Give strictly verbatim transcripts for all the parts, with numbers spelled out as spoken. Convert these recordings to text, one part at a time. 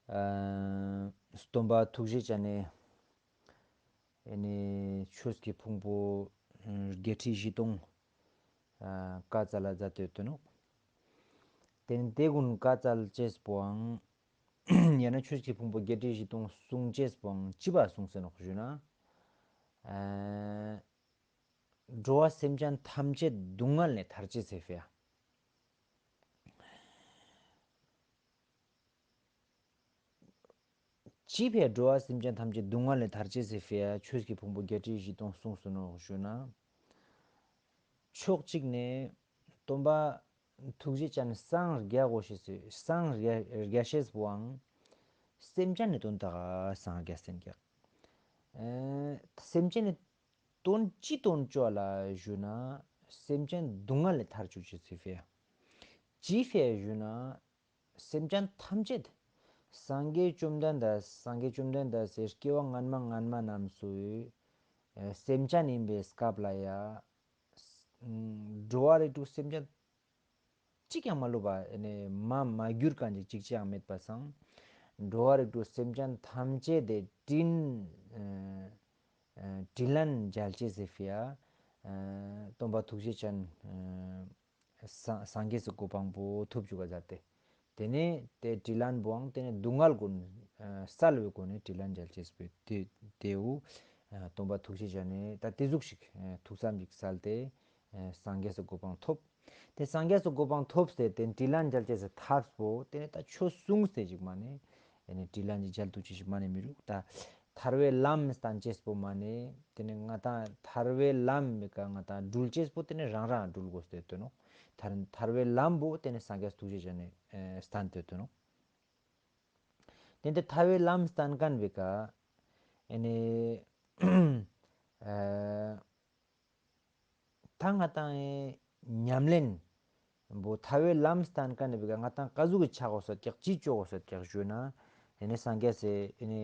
ཨ་སྟོན་པ་ཐུགས་རྗེ་ཅན་ནས་ཨེ་ནས་ཆོས་ཀྱི་ཕུང་པོ་ཨ་བརྒྱད་ཁྲི་བཞི་སྟོང་ཨ་བཀའ་སྩལ་ལ་མཛད་དེ་ཡོད་དོ་ནོ། དེ་ནས་དེ་ཀུན་བཀའ་སྩལ་ཅེས་པོའང་ཡང་ན་ཆོས་ཀྱི་ཕུང་པོ་བརྒྱད་ཁྲི་བཞི་སྟོང་གསུང་ཅེས་པོའང་ཅི་བ་གསུངས་ཟེར་ནོ་ཞུ་ན། ཨ་འགྲོ་བ་སེམས་ཅན་ཐམས་ཅད་སྡུག་བསྔལ་ནས་ཐར་ཅེས་ཟེར་ཕི་ཡ། ཅི་ཕི་ཡ་འགྲོ་བ་སེམས་ཅན་ཐམས་ཅད་སྡུག་བསྔལ་ནས་ཐར་ཅེས་ཟེར་ཕི་ཡ་ཆོས་ཀྱི་ཕུང་པོ་བརྒྱད་ཁྲི་བཞི་སྟོང་གསུངས་སོ་ནོ་ཞུ་ན། ཕྱོགས་གཅིག་ནས་སྟོན་པ་ཐུགས་རྗེ་ཅན་སངས་རྒྱས་དགོས་ཤེས་སུ་སངས་རྒྱས་རྒྱས་ཤེས་པོའང་སེམས་ཅན་ནི་དོན་དག་སངས་རྒྱས་ཟེར་གྱི། ཨེ་སེམས་ཅན་ནི་དོན་ཅི་དོན་ཅོ་ལ་ཞུ་ན་སེམས་ཅན་སྡུག་བསྔལ་ལས་ཐར་བཅུག་ཅེས་སུ་ཕི་ཡ། ཅི་ཕི་ཡ་ཞུ་ན། སེམས་ཅན་ཐམས་ཅད། སངས་རྒྱས་བཅོམ་ལྡན་འདས་སངས་རྒྱས་བཅོམ་ལྡན་འདས་སའི་སྐྱེ་བ་སྔན་མ་སྔན་མ་རྣམས་སུ། ཨེ་སེམས་ཅན་ཡིན་པའི་སྐབས་ལ་ཡ། ཨ་འགྲོ་བ་རིགས་དྲུག་སེམས་ཅན་གཅིག་ཀྱང་མ་ལུས་པ་ཨེ་ནས་མ་མ་གྱུར་གང་ཅིག་གཅིག་ཅང་མེད་པ་སང་། འགྲོ་བ་རིགས་དྲུག་སེམས་ཅན་ཐམས་ཅད་དེ་དྲིན་ཨ་ཨ་དྲིན་ལན་འཇལ་ཅེས་ཟེར་ཕི་ཡ། ཨ་སྟོན་པ་ཐུགས་རྗེ་ཅན་ཨ་སངས་སངས་རྒྱས་སུ་གོ་འཕང་པོ་ཐོབ་བཅུག་ག་མཛད་དེ། དེ་ནས་དེ་དྲིན་ལན་པོའང་དེ་ནས་སྡུག་བསྔལ་ཀུན་ཨ་བསལ་བའི་སྒོ་ནས་དྲིན་ལན་འཇལ་ཅེས་པའི་དེ་དེའུ་ཨ་སྟོན་པ་ཐུགས་རྗེ་ཅན་ནས་ད་དེ་ཟུག་ཞིག་ཨ་ཐུགས་བསམ་ཞིག་བསལ་ཏེ་ཨ་སངས་རྒྱས་སུ་གོ་འཕང་ཐོབ། དེ་སངས་རྒྱས་སུ་གོ་འཕང་ཐོབ་སྟེ་དེ་དྲིན་ལན་འཇལ་ཅེས་སུ་ཐབས་པོ་དེ་ནས་ད་ཆོས་གསུངས་ཏེ་ཞིག་མ་ནས་ཨ་ནི་དྲིན་ལན་ཅིག་འཇལ་ཐུབ་ཅེས་ཞིག་མ་ནས་མི་རུག་ད། ཐར་བའི་ལམ་བསྟན་ཅེས་པོ་མ་ནས་དེ་ནས་ང་དང་ཐར་བའི་ལམ་མི་ཀ་ང་དང་འགྲུལ་ཅེས་པོ་དེ་ནས་རང་རང་འགྲུལ་དགོས་ཏེ་དོན་ནོ། ཐར་ཐར་བའི་ལམ་པོ་དེ་ནས་སངས་རྒྱས་ཐུགས་རྗེ་ཅན་ནས་ཨེ་བསྟན་ཏེ་དོན་ནོ། དེ་འདི་ཐར་བའི་ལམ་བསྟན་མཁན་བི་ཀ་ཨེ་ནས་ཨེ། ད་ང་དང་ཨེ་ཉམས་ལེན་པོ་ཐར་བའི་ལམ་བསྟན་མཁན་ནི་བི་ཀ་ང་དང་ཀ་ཟུག་གི་ཆགས་འོ་སོད་ཀྱག་ཅི་ཅོ་འོ་སོད་ཀྱག་ཞུ་ན། ཨེ་ནི་སངས་རྒྱས་སེ་ཨེ་ནི་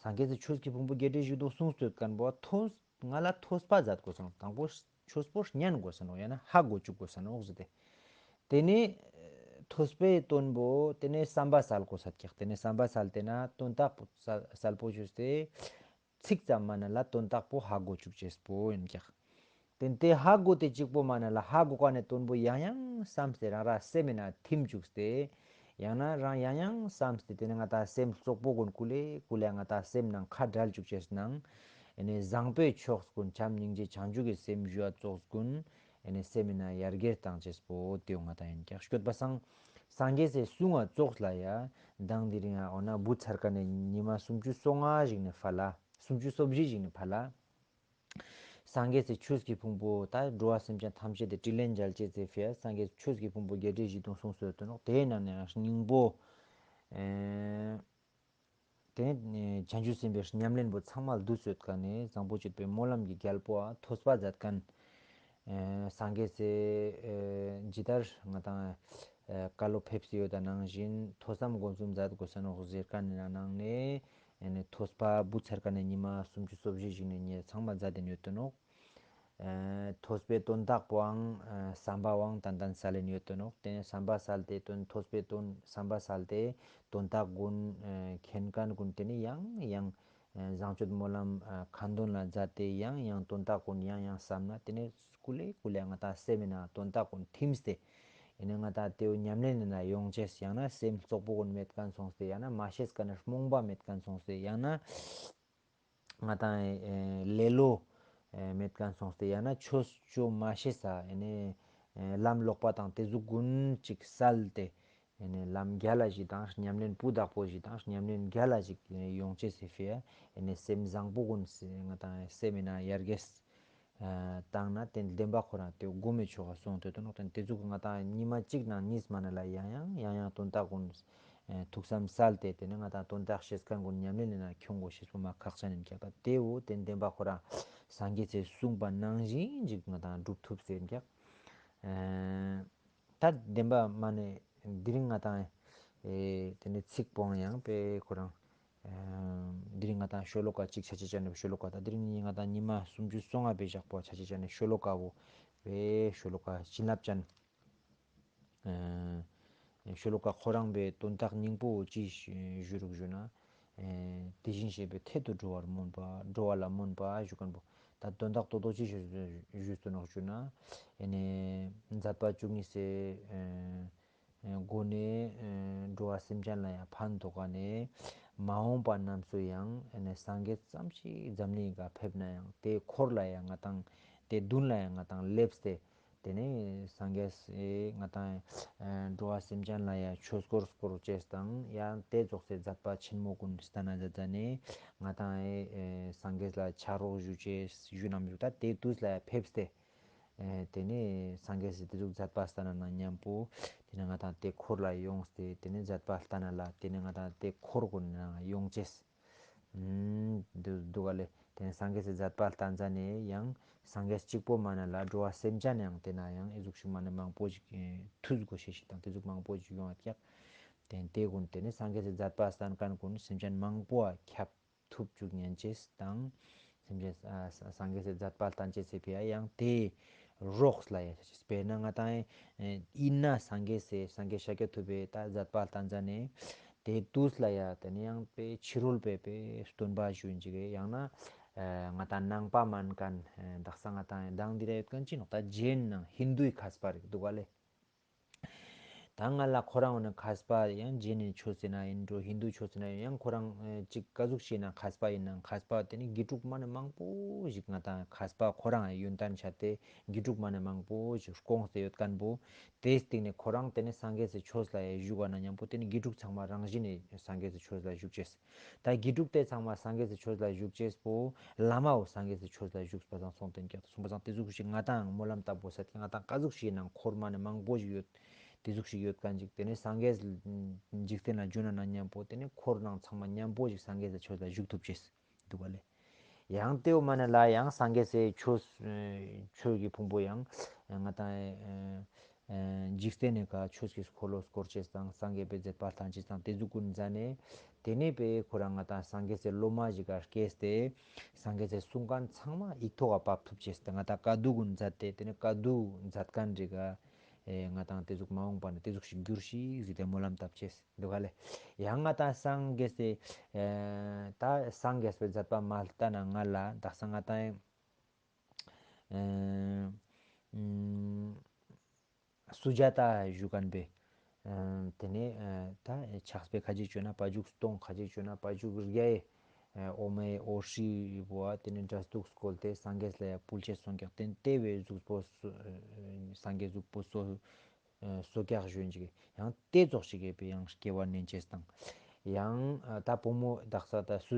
སངས་རྒྱས་སེ་ཆོས་ཀྱི་ཕུང་པོ་བརྒྱད་ཁྲི་བཞི་སྟོང་གསུངས་སོད་མཁན་པོ་ཐོས་ང་ལ་ཐོས་པ་མཛད་དགོས་སོང་དང་པོ་ཆོས་པོ་ཉན་དགོས་སོང་ཡང་ན་ཧ་གོ་བཅུག་དགོས་སོང་ཟེར་ཏེ། དེ་ནི་ཐོས་པའི་དོན་པོ་དེ་ནི་བསམ་པ་གསལ་དགོས་སོད་ཀྱག་དེ་ནི་བསམ་པ་གསལ་ཏེ་ན་དོན་དག་པོ་གསལ་གསལ་པོ་ཞུས་ཏེ། ཚིག་ཙམ་མ་ན་ལ་དོན་དག་པོ་ཧ་གོ་བཅུག་ཅེས་པོ་ཡིན་ཀྱག་དེ་ནི་དེ་ཧ་གོ་དེ་གཅིག་པོ་མ་ན་ལ་ཧ་གོ་ཀ་ནས་དོན་པོ་ཡང་ཡང་བསམ་སྟེ་རང་ར་སེམས་མི་ན་ཐིམ་བཅུག་སྟེ། ཡང་ན་རང་ཡང་ཡང་བསམ་སྟེ་དེ་ནི་ང་ད་སེམས་བཙོག་པོ་ཀུན་ཀུ་ལེ་ཀུ་ལེ་ང་ད་སེམས་ནང་ཁ་བྲལ་བཅུག་ཅེས་ནང་། ཨེ་ནི་བཟང་པོའི་ཕྱོགས་ཀུན་བྱམས་སྙིང་རྗེ་བྱང་ཆུབ་ཀྱི་སེམས་ཞུ་བ་ཙོགས་ཀུན། ཨེ་ནི་སེམས་མི་ན་ཡར་རྒྱས་བཏང་ཅེས་པོ་དེའོ་ང་ད་ཡིན་ཀྱག་སྐྱོད་པ་སང་། སངས་རྒྱས་སེ་གསུང་བ་ཙོགས་ལ་ཡ། མདང་དེ་རིང་ཨ་འོ་ན་བུ་ཚར་ཀ་ནས་ཉི་མ་སུམ་ཅུ་སོ་ལྔ་ཞིག་ནས་ཕ་ལ། སུམ་ཅུ་སོ་བཞི་ཞིག་ནས་ཕ་ལ། སངས་རྒྱས་སེ་ཆོས་ཀྱི་ཕུང་པོ་ད་འགྲོ་བ་སེམས་ཅན་ཐམས་ཅད་དེ་དྲིན་ལན་འཇལ་ཅེས་ཟེར་ཕི་ཡ་སངས་རྒྱས་ཆོས་ཀྱི་ཕུང་པོ་བརྒྱད་ཁྲི་བཞི་སྟོང་གསུངས་སོད་དོ་ནོ་དེའི་ནང་ནས་སྙིང་པོ། ཨེ། དེ་ནས་བྱང་ཆུབ་སེམས་དཔའི་ཉམས་ལེན་པོ་ཚང་མ་བསྡུ་སོད་ཀ་ནས་བཟང་པོ་སྤྱོད་པའི་སྨོན་ལམ་གྱི་རྒྱལ་པོ་ཨ་ཐོས་པ་མཛད་མཁན། ཨེ་སངས་རྒྱས་སེ་ཨེ་ཇི་ལྟར་ང་དང་ཨེ་བཀའ་སློབ་ཕེབས་སུ་ཡོད་ད་ནང་བཞིན་ཐོས་བསམ་སྒོམ་གསུམ་མཛད་དགོས་ས་ནོག་ཟེར་མཁན་ནང་ནས་ཨེ་ནས་ཐོས་པ་བུ་ཚར་ཀ་ནས་ཉི་མ་སུམ་ཅུ་སོ་བཞི་ཞིག་ནས་ཉེ་ཚང་མ་མཛད་དེ་ཡོད་དོ་ནོག་ཨ་ཐོས་པའི་དོན་དག་པོའང་ཨ་བསམ་པའང་ཏན་ཏན་གསལ་ལེན་ཡོད་དོ་ནོག་དེ་ནས་བསམ་པ་གསལ་ཏེ་དོན་ཐོས་པའི་དོན་བསམ་པ་གསལ་ཏེ་དོན་དག་ཀུན་ཨ་མཁྱེན་མཁན་ཀུན་དེ་ནི་ཡང་ཡང་ཨ་བཟང་སྤྱོད་སྨོན་ལམ་ཨ་ཁ་འདོན་ལ་མཛད་དེ་ཡང་ཡང་དོན་དག་ཀུན་ཡང་ཡང་བསམ་ན་དེ་ནི་ཀུ་ལེ་ཀུ་ལེ་ང་ད་སེམས་མི་ན་དོན་དག་ཀུན་ཐིམ་སྟེ་ཡིན་ན་ང་ད་དེའུ་ཉམས་ལེན་ན་ཡོང་ཅེས་ཡང་ན་སེམས་བཙོག་པོ་ཀུན་མེད་མཁན་སོང་སྟེ་ཡང་ན་མ་ཤེས་མཁན་རྨོངས་པ་མེད་མཁན་སོང་སྟེ་ཡང་ན། ང་དང་ཨེ་ལེ་ལོ་ཨེ་མེད་མཁན་སོང་སྟེ་ཡང་ན་ཆོས་ཆོས་མ་ཤེས་ས་ཨེ་ནས་ཨེ་ལམ་ལོག་པ་དང་དེ་ཟུག་ཀུན་ཅིག་བསལ་ཏེ་ཨེ་ནས་ལམ་རྒྱལ་ལ་ཞིག་དང་ཉམས་ལེན་སྤུ་དག་པོ་ཞིག་དང་ཉམས་ལེན་རྒྱལ་ལ་ཞིག་ཡོང་ཅེས་སི་ཕི་ཡ་ཨེ་ནས་སེམས་བཟང་པོ་ཀུན་ང་དང་སེམས་མི་ན་ཡར་རྒྱས་བཏང་ན་དེ་བདེན་པ་ཁོ་རང་དེ་སྒོམ་མེད་ཆོག་ག་སོང་དེ་དོན་དེ་ཟུག་ང་དང་ཉི་མ་གཅིག་ནང་གཉིས་མ་ན་ལ་ཡང་ཡང་ཡང་ཡང་དོན་དག་ཀུན། ཨེ་ཐུགས་བསམ་གསལ་ཏེ་དེ་ནས་ང་དང་དོན་དག་ཤེས་མཁན་ཀུན་ཉམས་ལེན་ལས་ན་ཁྱོང་དགོས་ཤེས་པོ་མ་ཁག་ཅན་ཡིན་ཀྱག་ད་དེ་བོ་དེ་བདེན་པ་ཁོ་རང་སངས་རྒྱས་ཚེ་གསུངས་པ་ནང་བཞིན་ཅིག་ང་དང་སྒྲུབ་ཐུབ་ཟེར་ཀྱག་ཨེ་ད་བདེན་པ་མ་ནས་དེ་རིང་ང་དང་ཨེ་དེ་ནས་ཚིག་པོ་ཡང་དཔེ་ཁོ་རང་ཨེ་དེ་རིང་ང་དང་ཤོ་ལོ་ཀ་གཅིག་ཆ་ཆེ་ཅན་ནས་ཤོ་ལོ་ཀ་ད་དེ་རིང་ང་དང་ཉི་མ་སུམ་ཅུ་སོ་ལྔ་པའི་ཞག་པོ་ཆ་ཆེ་ཅན་ནས་ཤོ་ལོ་ཀ་བོ་དཔེ་ཤོ་ལོ་ཀ་བྱིན་རླབས་ཅན། ཨ་ ཤོ་ལོ་ཀ་ཁོ་རང་པའི་དོན་དག་སྙིང་པོ་ཅི་ཞུ་རུག་ཞུ་ན། དེ་བཞིན་གཤེགས་པའི་ཐད་དུ་འགྲོ་བར་སྨོན་པ་འགྲོ་བ་ལ་སྨོན་པ་ཞུ་མཁན་པོ། ད་དོན་དག་ཏོག་ཏོག་ཅི་ཞུ་ཞུ་སོ་ནོག་ཞུ་ན། ཨེ་ནས་མཛད་པ་བཅུ་གཉིས་སའི་སྒོ་ནས་འགྲོ་བ་སེམས་ཅན་ལ་ཡང་ཕན་ཐོགས་ཀ་ནས། མ་འོངས་པ་རྣམས་སུ་ཡང་ཨེ་ནས་སངས་རྒྱས་ཙམ་ཞིག་འཛམ་གླིང་ག་ཕེབས་ན་ཡང་དེ་འཁོར་ལ་ཡང་ང་དང་དེ་མདུན་ལ་ཡང་ང་དང་སླེབས་ཏེ། དེ་ནས་སངས་རྒྱས་སི་ང་དང་འགྲོ་བ་སེམས་ཅན་ལ་ཡང་ཆོས་སྐོར་སྐོར་བཅས་དང་ཡང་དེ་རྫོགས་སའི་མཛད་པ་ཆེན་མོ་ཀུན་སྟན་ན་མཛད་ནས་ང་དང་སངས་རྒྱས་ལ་ཕྱག་རོགས་ཞུ་ཅེས་ཞུ་ནམ་ཞུ་ད་དེ་དུས་ལ་ཡང་ཕེབས་ཏེ། དེ་ནས་སངས་རྒྱས་སི་དེ་ཟུག་མཛད་པ་སྟན་ན་མཉམ་པོ། དེ་ནས་ང་དང་དེ་འཁོར་ལ་ཡོངས་ཏེ་དེ་ནས་མཛད་པ་སྟན་ན་ལ་དེ་ནས་ང་དང་དེ་འཁོར་ཀུན་ན་ཡོང་ཅེས། འདུག་ག་ལེ། དེ་ནས་སངས་རྒྱས་སི་མཛད་པ་ལྟ་མཛད་ནས་ཡང་སངས་རྒྱས་གཅིག་པོ་མ་ན་ལ་འགྲོ་བ་སེམས་ཅན་ཡང་དེ་ན་ཡང་ཨེ་ཟུག་ཞིག་མ་ན་མང་པོ་ཞིག་ཐུགས་དགོས་ཤེས་ཤིག་དང་དེ་ཟུག་མང་པོ་ཞིག་ཡོང་བ་ཀྱག་དེ་དེ་ཀུན་དེ་ནས་སངས་རྒྱས་སི་མཛད་པ་སྟན་མཁན་ཀུན་སེམས་ཅན་མང་པོ་ཁྱབ་ཐུབ་བཅུག་ཉན་ཅེས་དང་། སེམས་ཅན་སངས་རྒྱས་སི་མཛད་པ་ལྟ་ཅེས་སི་ཕི་ཡ་ཡང་དེ་རོགས་ལ་ཡ་ཆ་ཅེས་དཔེར་ན་ང་དང་ཡིན་ན་སངས་རྒྱས་སི་སངས་རྒྱས་ཤཱཀྱ་ཐུབ་པའི་ད་མཛད་པ་ལྟ་མཛད་ནས། དེ་དུས་ལ་ཡ་དེ་ནས་ཡང་པའི་ཕྱི་རོལ་པའི་པའི་སྟོན་པ་ཞུ་ཡིན་ཅིག་ཡང་ན་ང་དང་ནང་པ་མན་མཁན་དག་ས་ང་དང་མདང་འདི་ར་ཡོད་མཁན་ཅི་ནོག་ད་ཇེན་ནང་ཧིན་དུའི་མཁས་པ་རིག་འདུག་ག་ལེ། ད་ང་ལ་ཁོ་རང་འོ་ན་མཁས་པ་ཡང་ཇེན་ནི་ཆོས་ཟེར་ན་ཡིན་འགྲོ་ཧིན་དུ་ཆོས་ཟེར་ན་ཡིན་ཡང་ཁོ་རང་ཅིག་ག་ཟུག་ཤེས་ན་མཁས་པ་ཡིན་ན་མཁས་པ་དེ་ནི་དགེ་ཕྲུག་མ་ནི་མང་པོ་ཞིག་ང་དང་མཁས་པ་ཁོ་རང་ཡོན་ཏན་ཆ་དེ་དགེ་ཕྲུག་མ་ནི་མང་པོ་ཞིག་སྐོང་སྟེ་ཡོད་མཁན་པོ། དེའི་སྟེང་ནས་ཁོ་རང་དེ་ནི་སངས་རྒྱས་སི་ཆོས་ལ་ཡ་བཞུགས་པ་ན་མཉམ་པོ་དེ་ནི་དགེ་ཕྲུག་ཚང་མ་རང་བཞིན་ནས་སངས་རྒྱས་སི་ཆོས་ལ་བཞུགས་ཅེས། ད་དགེ་ཕྲུག་དེ་ཚང་མ་སངས་རྒྱས་སི་ཆོས་ལ་བཞུགས་ཅེས་པོ། བླ་མའོ་སངས་རྒྱས་སི་ཆོས་ལ་བཞུགས་པ་དང་སོང་སྟེ་ཀྱང་སོང་པ་དང་དེ་ཟུག་ཞིག་ང་དང་སྨོན་ལམ་བཏབ་དགོས་ས་དེ་ང་དང་ག་ཟུག་ཞིག་ནང་འཁོར་མ་ནི་མང་པོ་ཞིག་ཡོད། དེ་ཟུག་ཞིག་ཡོད་མཁན་ཅིག་དེ་ནས་སངས་རྒྱས་འཇིག་རྟེན་ལ་འབྱོན་ན་ན་མཉམ་པོ་དེ་ནས་འཁོར་ནང་ཚང་མ་མཉམ་པོ་ཞིག་སངས་རྒྱས་སི་ཆོས་ལ་བཞུགས་ཐུབ་ཅེས་འདུག་ག་ལེ། ཡང་དེའོ་མ་ནི་ལ་ཡང་སངས་རྒྱས་སི་ཆོས་ཆོས་ཀྱི་ཕུང་པོ་ཡང་ང་དང་འཇིག་རྟེན་ནས་ཀ་ཆོས་ཀྱི་འཁོར་ལོ་བསྐོར་ཅེས་དང་སངས་རྒྱས་པའི་མཛད་པ་ལྟ་ཅེས་དང་དེ་ཟུག་ཀུན་མཛད་ནས། དེ་ནས་པའི་ཁོ་རང་ང་དང་སངས་རྒྱས་སི་སློབ་མ་ཞིག་ག་སྐྱེས་ཏེ། སངས་རྒྱས་སི་གསུང་མཁན་ཚང་མ་ཡིག་ཐོག་ག་ཕབ་ཐུབ་ཅེས་དང་ང་དང་བཀའ་བསྡུ་ཀུན་མཛད་དེ་དེ་ནས་བཀའ་བསྡུ་མཛད་མཁན་རིགས་ག་ང་དང་དེ་ཟུག་མ་འོངས་པ་ནས་དེ་ཟུག་ཞིག་འགྱུར་ཞིག་ཟེར་ཏེ་སྨོན་ལམ་བཏབ་ཅེས་འདུག་ག་ལེ། ཡང་ང་དང་སངས་རྒྱས་སི་ད་སངས་རྒྱས་པའི་མཛད་པ་མ་ལྟ་ན་ང་ལ་དག་ས་ང་དང་སུ་ཇཱ་ཏ་ཞུ་མཁན་པའི། དེ་ནས་ད་ཕྱག་དཔེ་ཁ་ཅིག་བཅོས་ན་པ་ཇུག་སྟོང་ཁ་ཅིག་བཅོས་ན་པ་ཇུག་བརྒྱ་ཡི། ཨོ་མའི་ཨོ་ཧྲི་བོ་དེ་ནས་འདྲ་སྟུག་སྐོལ་ཏེ་སངས་རྒྱས་ལ་ཡ་ཕུལ་ཆེ་སོང་ཀྱག་དེ་ནས་དེ་བས་གཟུགས་པོ་སངས་རྒྱས་གཟུགས་པོ་སོ་སོ་ཀྱག་ཞུ་ཡིན་ཅིག་ཡང་དེ་ཙོགས་ཤིག་གི་པའི་ཡང་སྐྱེ་བ་ནན་ཆེས་དང་། ཡང་ད་བུ་མོ་དག་ས་ད་སུ་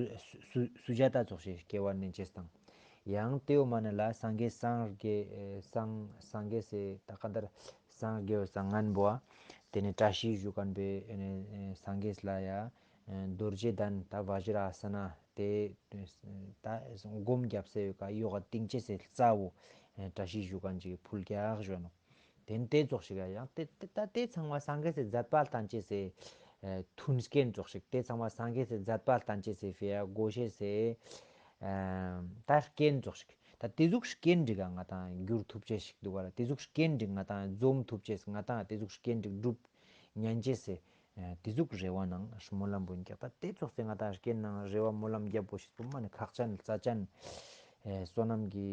སུ་སུ་ཇཱ་ཏ་ཙོགས་ཤིག་སྐྱེ་བ་ནན་ཆེས་དང་། ཡང་དེའོ་མ་ནི་ལ་སངས་རྒྱས་སངས་རྒྱས་སངས་སངས་རྒྱས་སི་ད་ག་དར་སངས་རྒྱས་སངས་ངན་པོ་དེ་ནས་བཀྲ་ཤིས་ཞུ་མཁན་པའི་སངས་རྒྱས་ལ་ཡ་རྡོ་རྗེ་གདན་ད་བཛྲ་ཨ་ས་ན་དེ་ད་སྒོམ་རྒྱབ་སའི་ཡོད་ཀ་ཡོ་ག་ཏིང་ཅེ་སི་རྩ་བོ་བཀྲ་ཤིས་ཞུ་མཁན་ཅིག་ཕུལ་ཀྱག་ཞུ་ནོ། དེ་ནས་དེ་ཙོགས་ཤིག་ཡང་དེ་དེ་ད་དེ་ཚང་མ་སངས་རྒྱས་སི་མཛད་པ་ལྟན་ཅེས་སི་མཐུན་རྐྱེན་ཙོགས་ཤིག་དེ་ཚང་མ་སངས་རྒྱས་སི་མཛད་པ་ལྟན་ཅེས་སི་ཕི་ཡ་དགོས་ཤེས་སི་ད་རྐྱེན་ཙོགས་ཤིག་ད་དེ་ཟུག་རྐྱེན་འགྲིག་ག་ང་དང་འགྱུར་ཐུབ་ཅེས་ཤིག་འདུག་ག་ལ་དེ་ཟུག་རྐྱེན་འགྲིག་ང་དང་འཛོམས་ཐུབ་ཅེས་ང་དང་དེ་ཟུག་རྐྱེན་འགྲིག་སྒྲུབ་ཉན་ཅེས་སི་དེ་ཟུག་རེ་བ་ནང་སྨོན་ལམ་འབུལ་ཀྱག་ད་དེ་ཙོགས་སི་ང་དང་རྐྱེན་ནང་རེ་བ་སྨོན་ལམ་རྒྱབ་པོ་ཤིག་སྤུ་མ་ནི་ཁག་ཅན་རྩ་ཅན་བསོད་ནམས་ཀྱི་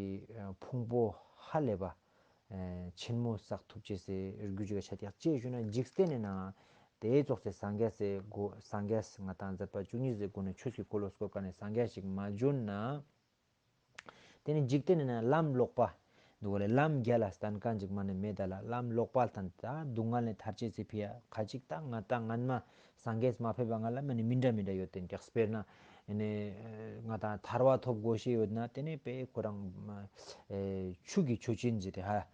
ཕུང་པོ་ཧ་ལས་པ། ཆེན་མོ་བསགས་ཐུབ་ཅེས་སི་རྒྱུ་ཅིག་ཆ་ཏེག་ཅེས་ཞུ་ན་འཇིག་རྟེན་ནི་ནང་དེ་ཙོགས་སི་སངས་རྒྱས་སི་སྒོ་སངས་རྒྱས་ང་དང་མཛད་པ་བཅུ་གཉིས་སི་སྒོ་ནས་ཆོས་ཀྱི་འཁོར་ལོ་བསྐོར་མཁན་ནི་སངས་རྒྱས་ཤིག་མ་བྱོན་ན། དེ་ནི་འཇིག་རྟེན་ནི་ནང་ལམ་ལོག་པ་འདུག་ག་ལེ། ལམ་རྒྱ་ལ་བསྟན་མཁན་ཅིག་མ་ནི་མེད་ད་ལ་ལམ་ལོག་པ་ལྟན་ད་སྡུག་བསྔལ་ནི་ཐར་ཅེས་སི་ཕི་ཡ་ཁ་ཅིག་ད་ང་དང་སྔན་མ། སངས་རྒྱས་མ་ཕེབས་པ་སྔ་ལ་མ་ནི་མི་འདྲ་མི་འདྲ་ཡོད་དེ་འདྲ་དཔེར་ན། ནི་ང་དང་ཐར་བ་ཐོབ་དགོས་ཤེས་ཡོད་ན་དེ་ནི་པའི་ཁོ་རང་ཆུ་གི་མཆོད་སྦྱིན་ཟེར་ཏེ་ཧ།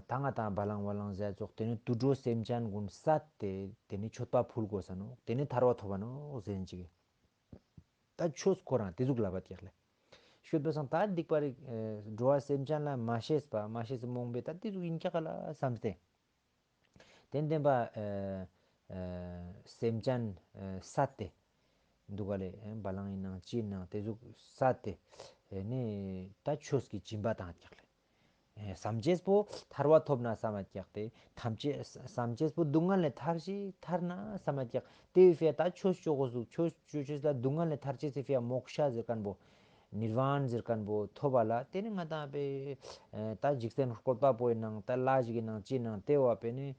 ད་ང་དང་བ་ལང་བ་ལང་ཟས་ཙོགས་དེ་ནི་དུད་འགྲོ་སེམས་ཅན་ཀུན་བསད་དེ་དེ་ནི་མཆོད་པ་ཕུལ་དགོས་ས་ནོ་དེ་ནི་ཐར་བ་ཐོབ་པ་ནོ་ཟེར་ཅིག་ད་ཆོས་ཁོ་རང་དེ་ཟུག་ལབ་པ་ཀྱག་ལེ། ཤོད་པ་སང་ད་སྡིག་པ་རིག་འགྲོ་བ་སེམས་ཅན་ལ་མ་ཤེས་པ་མ་ཤེས་སི་རྨོངས་པས་ད་དེ་ཟུག་ཡིན་ཀྱག་ལ་བསམ་སྟེ། དེ་བདེན་པ། སེམས་ཅན་བསད་དེ། འདུག་ག་ལེ། བ་ལང་ཡིན་ནང་ཅི་ཡིན་ནང་དེ་ཟུག་བསད་དེ། ནི་ད་ཆོས་ཀྱི་སྦྱིན་པ་བཏང་ཀྱག་ལེ། སམ་བཅས་པོ་ཐར་བ་ཐོབ་ན་བསམ་ཡོད་ཀྱག་སྟེ། ཐམས་ཅད་སམ་བཅས་པོ་སྡུག་བསྔལ་ལས་ཐར་ཞིག་ཐར་ན་བསམ་ཡོད་ཀྱག་དེ་བས་ད་ཆོས་ཆོས་གོ་ཟུག་ཆོས་ཆོས་ཆོས་ལ་སྡུག་བསྔལ་ལས་ཐར་ཅེས་སི་ཕིའ་མོཀ་ཤ་ཟེར་མཁན་པོ། ནིར་ཝཱན་ཟེར་མཁན་པོ་ཐོབ་པ་ལ་དེ་ནི་ང་དང་པའི་ད་འཇིག་རྟེན་བཀོད་པ་པོའི་ནང་ད་ལ་ཞིག་གི་ནང་ཅི་ནང་དེ་བ་པའི་ནི།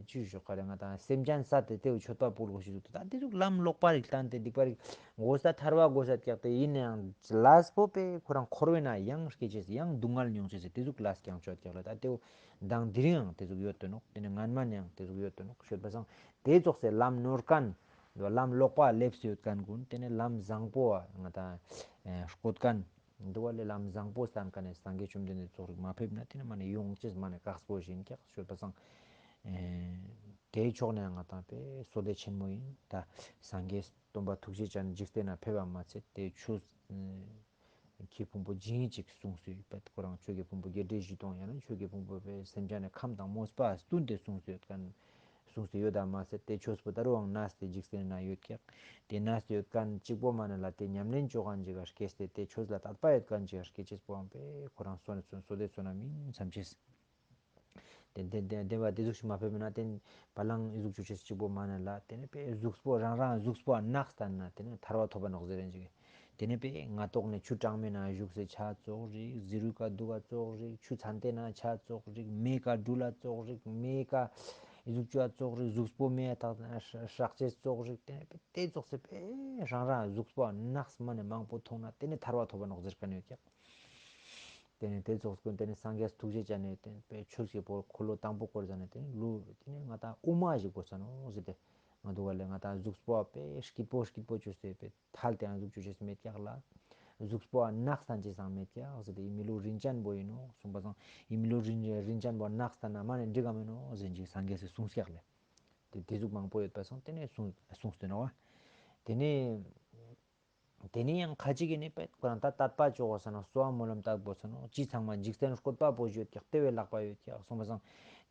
ཅི་ཞོག་ག་རེ་ང་དང་སེམས་ཅན་ས་དེ་དེའུ་མཆོད་པ་ཕུལ་དགོས་ཞིག་འདུག་ད་དེ་ཟུག་ལམ་ལོག་པ་རིགས་བསྟན་ཏེ་སྡིག་པ་རིགས་འགོ་ས་ཐར་བ་འགོ་ས་བཀྱག་སྟེ་ཡིན་ནའང་ལས་པོ་པས་ཁོ་རང་འཁོར་བའི་ནང་ཡང་སྐྱེ་ཅེས་ཡང་སྡུག་བསྔལ་མྱོང་ཅེས་དེ་ཟུག་ལས་ཀྱང་ཆོད་བཀྱག་ལ་ད་དེའུ་མདང་དེ་རིང་ཡང་དེ་ཟུག་ཡོད་དོ་ནོག་དེ་ནི་སྔན་མ་ནས་ཡང་དེ་ཟུག་ཡོད་དོ་ནོག་ཤོད་པ་སང་དེ་ཙོགས་སེ་ལམ་ནོར་མཁན་ལམ་ལོག་པ་ལེབས་སེ་ཡོད་མཁན་ཀུན་དེ་ནི་ལམ་བཟང་པོ་བ་ང་དང་བཀོད་མཁན། འདུག་བ་ལས་ལམ་བཟང་པོ་བསྟན་མཁན་ནས་སངས་རྒྱས་བཅོམ་ལྡན་འདས་ཙོགས་རིགས་མ་ཕེབས་ན་དེ་ནི་མ་ནས་ཡོང་ཅེས་མ་ནས་དཀགས་པོ་བཞིན་ཀྱག་ཤོད་པ་སང་། དེའི་ཕྱོགས་ནས་ང་དང་པའི་བསོད་བདེ་ཆེན་མོ་ཡིན། ད་སངས་རྒྱས་སྟོན་པ་ཐུགས་རྗེ་ཅན་འཇིག་རྟེན་ན་ཕེབས་པ་མ་ཚད་དེ་ཆོས་ཀྱི་ཕུང་པོ་སྦྱིན་ཅིག་གསུངས་སུ་ཡོད་པ་ཁོ་རང་ཆོས་ཀྱི་ཕུང་པོ་བརྒྱད་ཁྲི་བཞི་སྟོང་ཡང་ན་ཆོས་ཀྱི་ཕུང་པོ་པའི་སེམས་ཅན་ནས་ཁམས་དང་མོས་པ་བསྟུན་ཏེ་གསུངས་སུ་ཡོད་མཁན། གསུངས་ཏེ་ཡོད་དམ་མ་ཟད་དེ་ཆོས་པོ་ད་རུང་ནས་ཏེ་འཇིག་རྟེན་ན་ཡོད་ཀྱག་དེ་ནས་ཏེ་ཡོད་མཁན་གཅིག་པོ་མ་ནས་ལ་དེ་ཉམས་ལེན་བཅོ་མཁན་ཅིག་ག་སྐྱེས་ཏེ་དེ་ཆོས་ལ་དད་པ་ཡོད་མཁན་ཅིག་ག་སྐྱེས་ཅེས་པོའང་པས་ཁོ་རང་སོ་ནས་སོ་སོ་དེ་སོ་ན་མིན་བསམ་ཅེས། དེ་དེ་དེ་དེ་བ་དེ་ཟུག་ཞིག་མ་ཕེབས་མིན་ན་དེ་བ་ལང་ཨི་ཟུག་བཅོ་ཅེས་གཅིག་པོ་མ་ནས་ལ་དེ་ནས་པས་གཟུགས་པོ་རང་རང་གཟུགས་པོ་ནག་སྟན་ན་དེ་ནས་ཐར་བ་ཐོབ་པ་ནོག་ཟེར་རན་ཅིག་དེ་ནས་པས་ང་ཏོག་ནས་ཆུ་གྲང་མེད་ན་བཞུགས་སེ་ཆ་ཙོག་རིག་ཟི་རུ་ཀ་དུ་ག་ཙོག་རིག་ཆུ་ཚན་ཏེ་ན་ཆ་ཙོག་རིག་མེ་ཀ་འབྲུ་ལ་ཙོག་རིག་མེ་ཀ་ཨི་ཟུག་བཅོ་ཙོག་རིག་གཟུགས་པོ་མེ་ཐག་ན་ཧྲག་ཅེས་ཙོག་རིག་དེ་ནས་པས་དེ་ཙོག་སེ་པས་རང་རང་གཟུགས་པོ་ནག་མ་ནས་མང་པོ་མཐོང་ན་དེ་ནས་ཐར་བ་ཐོབ་པ་ནོག་ཟེར་མཁན་ཡོད་ཀྱག་དེ་ནས་དེ་ཙོགས་ཀུན་དེ་ནས་སངས་རྒྱས་ཐུགས་རྗེ་ཅན་ནས་དེ་ནས་པའི་ཆོས་ཀྱི་བོ་འཁོར་ལོ་དང་པོ་བསྐོར་ཟ་ནས་དེ་ནས་ལུ་དེ་ནས་ང་དང་དབུ་མ་ཞིག་དགོས་ས་ནོ་ཟེར་ཏེ། ང་དུ་བ་ལས་ང་དང་གཟུགས་པོ་པའི་སྐྱིད་པོ་སྐྱིད་པོ་བཅོས་ཏེ་པའི་ཐལ་དེ་ཡང་གཟུགས་བཅོས་ཤེས་མེད་ཀྱག་ལ། གཟུགས་པོ་ནག་སན་ཅི་སང་མེད་ཀྱག་ཟེར་ཏེ་ཡི་མི་ལུ་རིན་ཅན་པོ་ཡིན་ནོ་གསུངས་པ་སང་ཡི་མི་ལུ་རིན་རིན་ཅན་པོ་ནག་སན་ན་མ་ནས་འགྲིག་ག་མེད་ནོ་ཟེར་ཅིག་སངས་རྒྱས་སུ་གསུངས་ཀྱག་ལས། དེ་དེ་ཟུག་མང་པོ་ཡོད་པ་སང་དེ་ནས་གསུངས་གསུངས་ཏེ་ནོ་བ། དེ་ནས། དེ་ནས་ཡང་ཁ་ཅིག་གིས་ནི་པད་ཁོ་རང་ད་དད་པ་བཅོ་དགོས་ས་ནོ་གསོལ་བ་སྨོན་ལམ་བཏབ་དགོས་ས་ནོ་ཅི་ཚང་མ་འཇིག་རྟེན་བཀོད་པ་པོ་ཞིག་ཡོད་ཀྱག་དེ་བས་ལྷག་པ་ཡོད་ཀྱག་གསུངས་པ་སང་།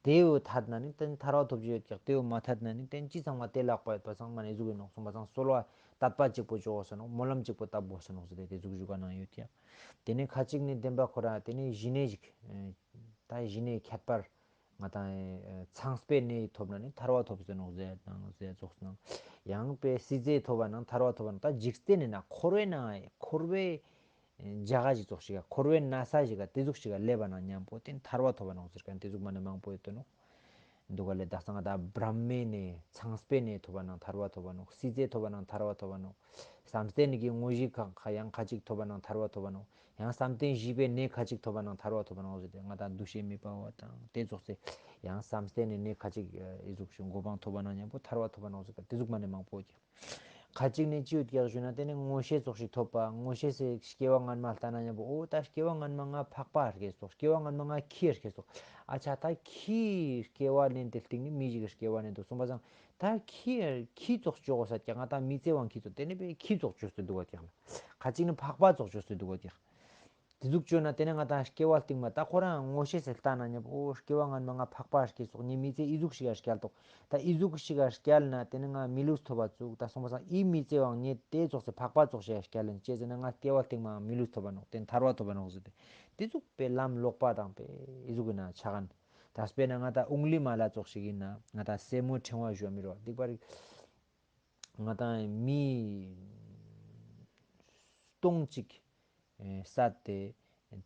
དེ་བས་ཐད་ན་ནི་དེ་ནི་ཐར་བ་ཐོབ་རྒྱུ་ཡོད་ཀྱག་དེ་བས་མ་ཐད་ན་ནི་དེ་ནི་ཅི་ཚང་མ་དེ་ལྷག་པ་ཡོད་པ་སང་མ་ནི་ཟུག་ཡིན་ནོ་གསུངས་པ་སང་གསོལ་བ་དད་པ་གཅིག་པོ་བཅོ་དགོས་ས་ནོ་སྨོན་ལམ་གཅིག་པོ་བཏབ་དགོས་ས་ནོ་ཟེར་ཏེ་དེ་ཟུག་ཞུ་ག་ནང་ཡོད་ཀྱག་དེ་ནི་ཁ་ཅིག་ནི་བདེན་པ་ཁོ་རང་དེ་ནི་གཞི་ནས་ཞིག་ད་གཞི་ནས་ཁྱད་པར། ང་དང་ཚངས་པའི་གནས་ཐོབ་ན་ནི་ཐར་བ་ཐོབ་ཟེར་ནོག་ཟེར་དང་ཟེར་ཙོགས་སྣང་། ཡང་པའི་སྲིད་རྩེ་ཐོབ་པ་ནང་ཐར་བ་ཐོབ་པ་ནང་ད་འཇིག་རྟེན་ནི་ན་འཁོར་བའི་ནང་འཁོར་བའི་རྒྱ་ག་ཞིག་ཙོགས་ཤིག་ག་འཁོར་བའི་ན་ས་ཞིག་ག་དེ་ཟུག་ཞིག་ག་སླེབས་པ་ནང་མཉམ་པོ་དེ་ཐར་བ་ཐོབ་པ་ནོག་ཟེར་མཁན་དེ་ཟུག་མ་ནི་མང་པོ་ཡོད་དོ་ནོག་འདུག་ག་ལས་ད་སང་ད་བྲམ་མེ་ནས་ཚངས་པའི་གནས་ཐོབ་པ་ནང་ཐར་བ་ཐོབ་པ་ནོག་སྲིད་རྩེ་ཐོབ་པ་ནང་ཐར་བ་ཐོབ་པ་ནོག་བསམ་གཏན་གྱི་དངོས་གཞི་ཁ་ཁ་ཡང་ཁ་ཅིག་ཐོབ་པ་ནང་ཐར་བ་ཐོབ་པ་ནོག་ཡང་བསམ་གཏན་བཞི་པའི་གནས་ཁ་ཅིག་ཐོབ་པ་ནང་ཐར་བ་ཐོབ་པ་ནང་ཟེར་ཏེ་ང་དང་འདུ་ཤེས་མེད་པ་བ་དང་དེ་ཙོགས་སེ་ཡང་བསམ་གཏན་ནས་གནས་ཁ་ཅིག་ཨི་ཟུག་ཞིག་གོ་འཕང་ཐོབ་པ་ནང་མཉམ་པོ་ཐར་བ་ཐོབ་པ་ནང་ཟེར་དེ་ཟུག་མ་ནས་མང་པོ་ཀྱང་ཁ་ཅིག་ནས་ཅི་ཡོད་ཀྱག་ཞུ་ན་དེ་ནས་མངོན་ཤེས་ཙོགས་ཤིག་ཐོབ་པ་མངོན་ཤེས་སེ་སྐྱེ་བ་སྔན་མ་ལྟ་ན་མཉམ་པོ་འོ་ད་སྐྱེ་བ་སྔན་མ་ང་ཕག་པ་སྐྱེས་སོག་སྐྱེ་བ་སྔན་མ་ང་ཁྱི་སྐྱེས་སོག་ཨ་ཆ་ད་ཁྱི་སྐྱེ་བ་ལེན་ཏེ་སྟེང་ནས་མི་ཞིག་གི་སྐྱེ་བ་ལེན་དུ་སོང་པ་སང་། ད་ཁྱི་ཁྱི་ཙོགས་བཅོ་དགོས་ས་ཀྱང་ང་དང་མི་ཚེ་དབང་ཁྱི་ཙོགས་དེ་ནས་པས་ཁྱི་ཙོགས་བཅོས་སུ་འདུག་བ་ཀྱང་ལ། ཁ་ཅིག་ནི་ཕག་པ་ཙོགས་བཅོས་སུ་འདུག་བ་ཀྱང་། དེ་ཟུག་བཅོས་ན་དེ་ནས་ང་དང་སྐྱེ་བ་སྟིང་མ་ད་ཁོ་རང་ངོ་ཤེས་སེ་ལྟ་ན་ཉེ་པོ་ཨོ་སྐྱེ་བ་སྔན་མ་ང་ཕག་པ་སྐྱེས་སོགས་ཉེ་མི་ཚེ་ཨི་ཟུག་ཞིག་ག་སྐྱལ་ཏོག་ད་ཨི་ཟུག་ཞིག་ག་སྐྱལ་ན་དེ་ནས་ང་མི་ལུས་ཐོབ་པ་ཙུག་ད་སོང་པ་སང་ཨི་མི་ཚེ་དབང་ཉེ་དེ་ཙོགས་སེ་ཕག་པ་ཙོགས་ཞིག་ག་སྐྱལ་ལེན་ཅེས་ཟེར་ན་ང་སྐྱེ་བ་སྟིང་མ་མི་ལུས་ཐོབ་པ་ནོག་དེ་ཐར་བ་ཐོབ་པ་ནོག་ཟེར་ཏེ་དེ་ཟུག་པའི་ལམ་ལོག་པ་དང་པའི་ཨི་ཟུག་གི་ན་ཆ་ག་ན། ད་དཔེར་ན་ང་དང་ཨུང་ལི་མ་ལ་ཙོགས་ཤིག་ཡིན་ན་ང་དང་སེ་མོ་ཕྲེང་བ་ཞོ་མི་རོ་སྡིག་པ་རིག་ང་དང་མི་སྟོང་གཅིག་ཨེ་བསད་དེ་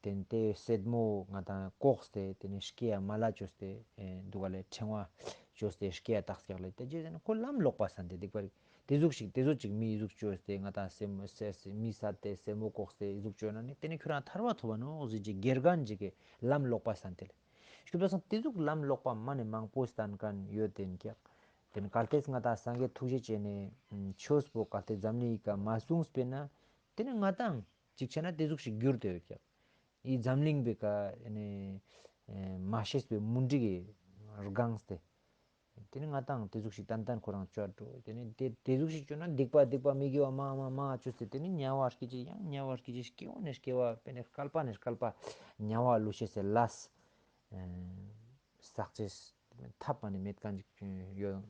དེ་དེ་སེད་མོ་ང་དང་ལྐོག་སྟེ་དེ་ནས་སྐེ་ཡ་མ་ལ་བཅོས་ཏེ་ཨེ་འདུག་ག་ལས་ཕྲེང་བ་བཅོས་ཏེ་སྐེ་ཡ་བཏགས་ཀྱག་ལས་དེ་རྗེས་ཟེར་ན་ཁོ་ལམ་ལོག་པ་བསད་དེ་སྡིག་པ་རིག་དེ་ཟུག་ཤིག་དེ་ཟུག་ཅིག་མི་ཟུག་བཅོས་ཏེ་ང་དང་སེ་མོ་སེ་སེ་མི་བསད་དེ་སེ་མོ་ལྐོག་སྟེ་ཟུག་བཅོས་ན་ནི་དེ་ནི་ཁྱོད་རང་ཐར་བ་ཐོབ་པ་ནོ་ཟེར་གྱི་དགེ་རྒན་ཅིག་གི་ལམ་ལོག་པ་བསད་དེ་ལས། ཤུ་པ་སང་དེ་ཟུག་ལམ་ལོག་པ་མ་ནས་མང་པོ་སྟན་མཁན་ཡོད་དེ་ཀྱག་དེ་ནི་གལ་ཏེ་ང་དང་སངས་རྒྱས་ཐུགས་རྗེ་ཅན་ནས་ཆོས་པོ་གལ་ཏེ་འཛམ་གླིང་ཡི་ཀ་མ་གསུངས་པས་ན་དེ་ནི་ང་དང་ཅིག་ཆ་ན་དེ་ཟུག་ཞིག་འགྱུར་དེ་ཡོད་ཀྱག་ཡི་འཛམ་གླིང་པའི་ཀ་ནི་མ་ཤེས་པའི་མུན་དི་གི་སྒང་སྟེ། དེ་ནི་ང་དང་དེ་ཟུག་ཞིག་ཏན་ཏན་ཁོ་རང་བཅོ་འགྲོ། དེ་ནི་དེ་དེ་ཟུག་ཞིག་བཅོ་ན་སྡིག་པ་སྡིག་པ་མི་དགེ་བ་མ་མ་མ་བཅོས་ཏེ་དེ་ནི་དམྱལ་བ་སྐྱེ་ཅི་ཡང་དམྱལ་བ་སྐྱེ་ཅི་སྐྱེ་བ་ནས་སྐྱེ་བ་པེ་ནས་བསྐལ་པ་ནས་བསྐལ་པ་དམྱལ་བ་ལུས་ཤེས་སེ་ལས་བསགས་ཅེས་ཐབས་མ་ནི་མེད་མཁན་ཅིག་ཡོད་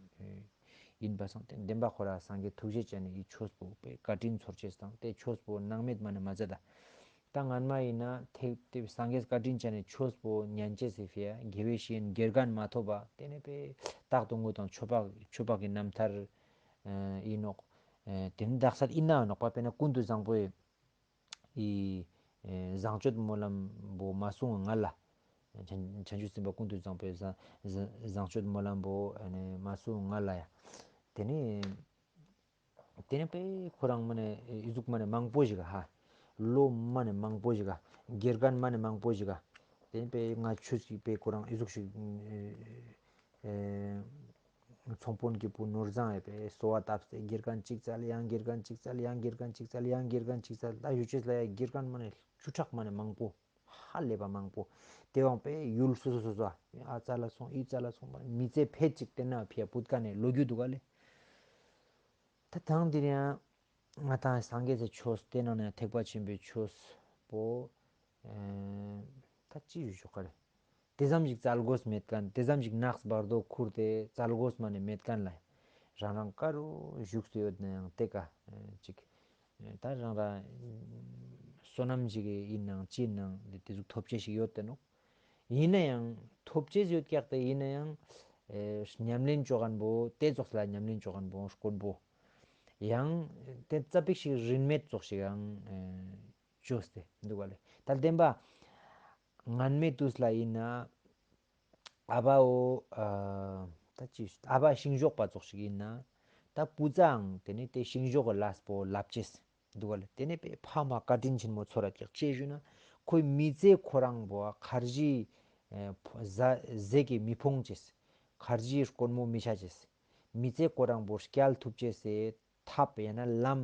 ཡིན་པ་སང་དེ་བདེན་པ་ཁོ་ར་སངས་རྒྱས་ཐུགས་རྗེ་ཅན་ནི་ཡི་ཆོས་པོ་པའི་བཀའ་དྲིན་ཚོར་ཅེས་དང་དེ་ཆོས་པོ་སྣང་མེད་མ་ནི་མ་མཛད་ད། ད་སྔན་མ་ཡིན་ན་ཐེག་དེ་སངས་རྒྱས་བཀའ་དྲིན་ཅན་ནས་ཆོས་པོ་ཉན་ཅེས་སི་ཕི་ཡ་དགེ་བའི་བཤེས་གཉེན་དགེ་རྒན་མ་ཐོབ་པ་དེ་ནས་པའི་རྟག་ཏུ་དངོས་དང་ཆོས་པ་ཆོས་པ་གི་རྣམ་ཐར་ཡིན་ནོག་དེ་ནི་དག་ས་ཡིན་ན་ནོག་པ། དཔེར་ན་ཀུན་ཏུ་བཟང་པོའི་ཡི་བཟང་སྤྱོད་སྨོན་ལམ་པོ་མ་གསུང་ང་ལ། བྱང་ཆུབ་སེམས་དཔའ་ཀུན་ཏུ་བཟང་པོའི་བཟང་བཟང་སྤྱོད་སྨོན་ལམ་པོ་མ་གསུང་ང་ལ་ཡ། དེ་ནི། དེ་ནས་པས་ཁོ་རང་མ་ནས་ཨི་ཟུག་མ་ནས་མང་པོ་ཞིག་ཧ། ལོ་མ་ནས་མང་པོ་ཞིག་ཧ། དགེ་རྒན་མ་ནས་མང་པོ་ཞིག་ཧ། དེ་ནས་པས་ང་ཆོས་ཞིག་པས་ཁོ་རང་ཨི་ཟུག་ཞིག་ཨེ་ཚོང་དཔོན་གྱི་བུ་ནོར་བཟང་ཨེ་པས་གསོལ་བ་བཏབ་སྟེ་དགེ་རྒན་གཅིག་བཙལ་ཡང་དགེ་རྒན་གཅིག་བཙལ་ཡང་དགེ་རྒན་གཅིག་བཙལ་ཡང་དགེ་རྒན་གཅིག་བཙལ། ད་ཡུལ་ཆོས་ལ་ཡང་དགེ་རྒན་མ་ནས་བཅུ་ཕྲག་མ་ནས་མང་པོ། ཧ་ལས་པ་མང་པོ། དེ་དབང་པས་ཡུལ་སོ་སོ་སོ་སོ་ཨ་ཙ་ལ་སོང་ཨི་ཙ་ལ་སོང་པ་མི་ཚེ་ཕལ་ཅིག་དེ་ན་ཕི་ཡ་བུད་ཀ་ནས་ལོ་རྒྱུས་འདུག་ག་ལེ། ད་ཐང་འདིར་ཡང་ང་དང་སངས་རྒྱས་སི་ཆོས་དེ་ནང་ནས་ཐེག་པ་ཆེན་པོའི་ཆོས་པོ་ཨེ་ད་ཅི་ཞུ་ཆོག་ག་རེད། དེ་ཙམ་ཞིག་བཙལ་དགོས་མེད་མཁན། དེ་ཙམ་ཞིག་ནགས་བར་དོ་ཁུར་ཏེ་བཙལ་དགོས་མ་ནས་མེད་མཁན་ལ། རང་རང་ཀ་རུ་བཞུགས་སུ་ཡོད་ན་ཡང་དེ་ཀ་ཅིག་ད་རང་རང་བསོད་ནམས་ཞིག་ཡིན་ནའང་ཅི་ཡིན་ནའང་དེ་ཟུག་ཐོབ་ཆེ་ཞིག་ཡོད་དེ་ནོ། ཡིན་ན་ཡང་ཐོབ་ཆེ་ཡོད་ཀྱག་དེ་ཡིན་ན་ཡང་ཉམས་ལེན་བཅོ་མཁན་པོ་དེ་ཙོགས་ལ་ཉམས་ལེན་བཅོ་མཁན་པོ་དཀོན་པོ། ཡང་དེ་ཙ་པིག་ཞིག་རིན་མེད་ཙོགས་ཤིག་ཡང་བཅོས་ཏེ་འདུག་ག་ལེ། ད་བདེན་པ་སྔན་མའི་དུས་ལ་ཡིན་ན་ཨ་ཕའོ་ད་ཅི་ཨ་ཕ་ཤིང་གཞོགས་པ་ཙོགས་ཤིག་ཡིན་ན་ད་སྤུ་ཙའང་དེ་ནི་དེ་ཤིང་གཞོགས་ཀྱི་ལས་པོ་ལབ་ཅེས་འདུག་ག་ལེ། དེ་ནི་པའི་ཕ་མ་བཀའ་དྲིན་ཆེན་མོ་ཚོར་ར་ཀྱག་ཅེས་ཞུས་ན་ཁོའི་མི་ཚེ་ཁོ་རང་བོ་ཁར་ཇི་ཟས་ཀྱི་མི་ཕོངས་ཅེས། ཁར་ཇི་དཀོན་མོ་མི་ཆ་ཅེས། མི་ཚེ་ཁོ་རང་བོ་སྐྱལ་ཐུབ་ཅེས་སེ་ཐབས་ཡང་ན་ལམ་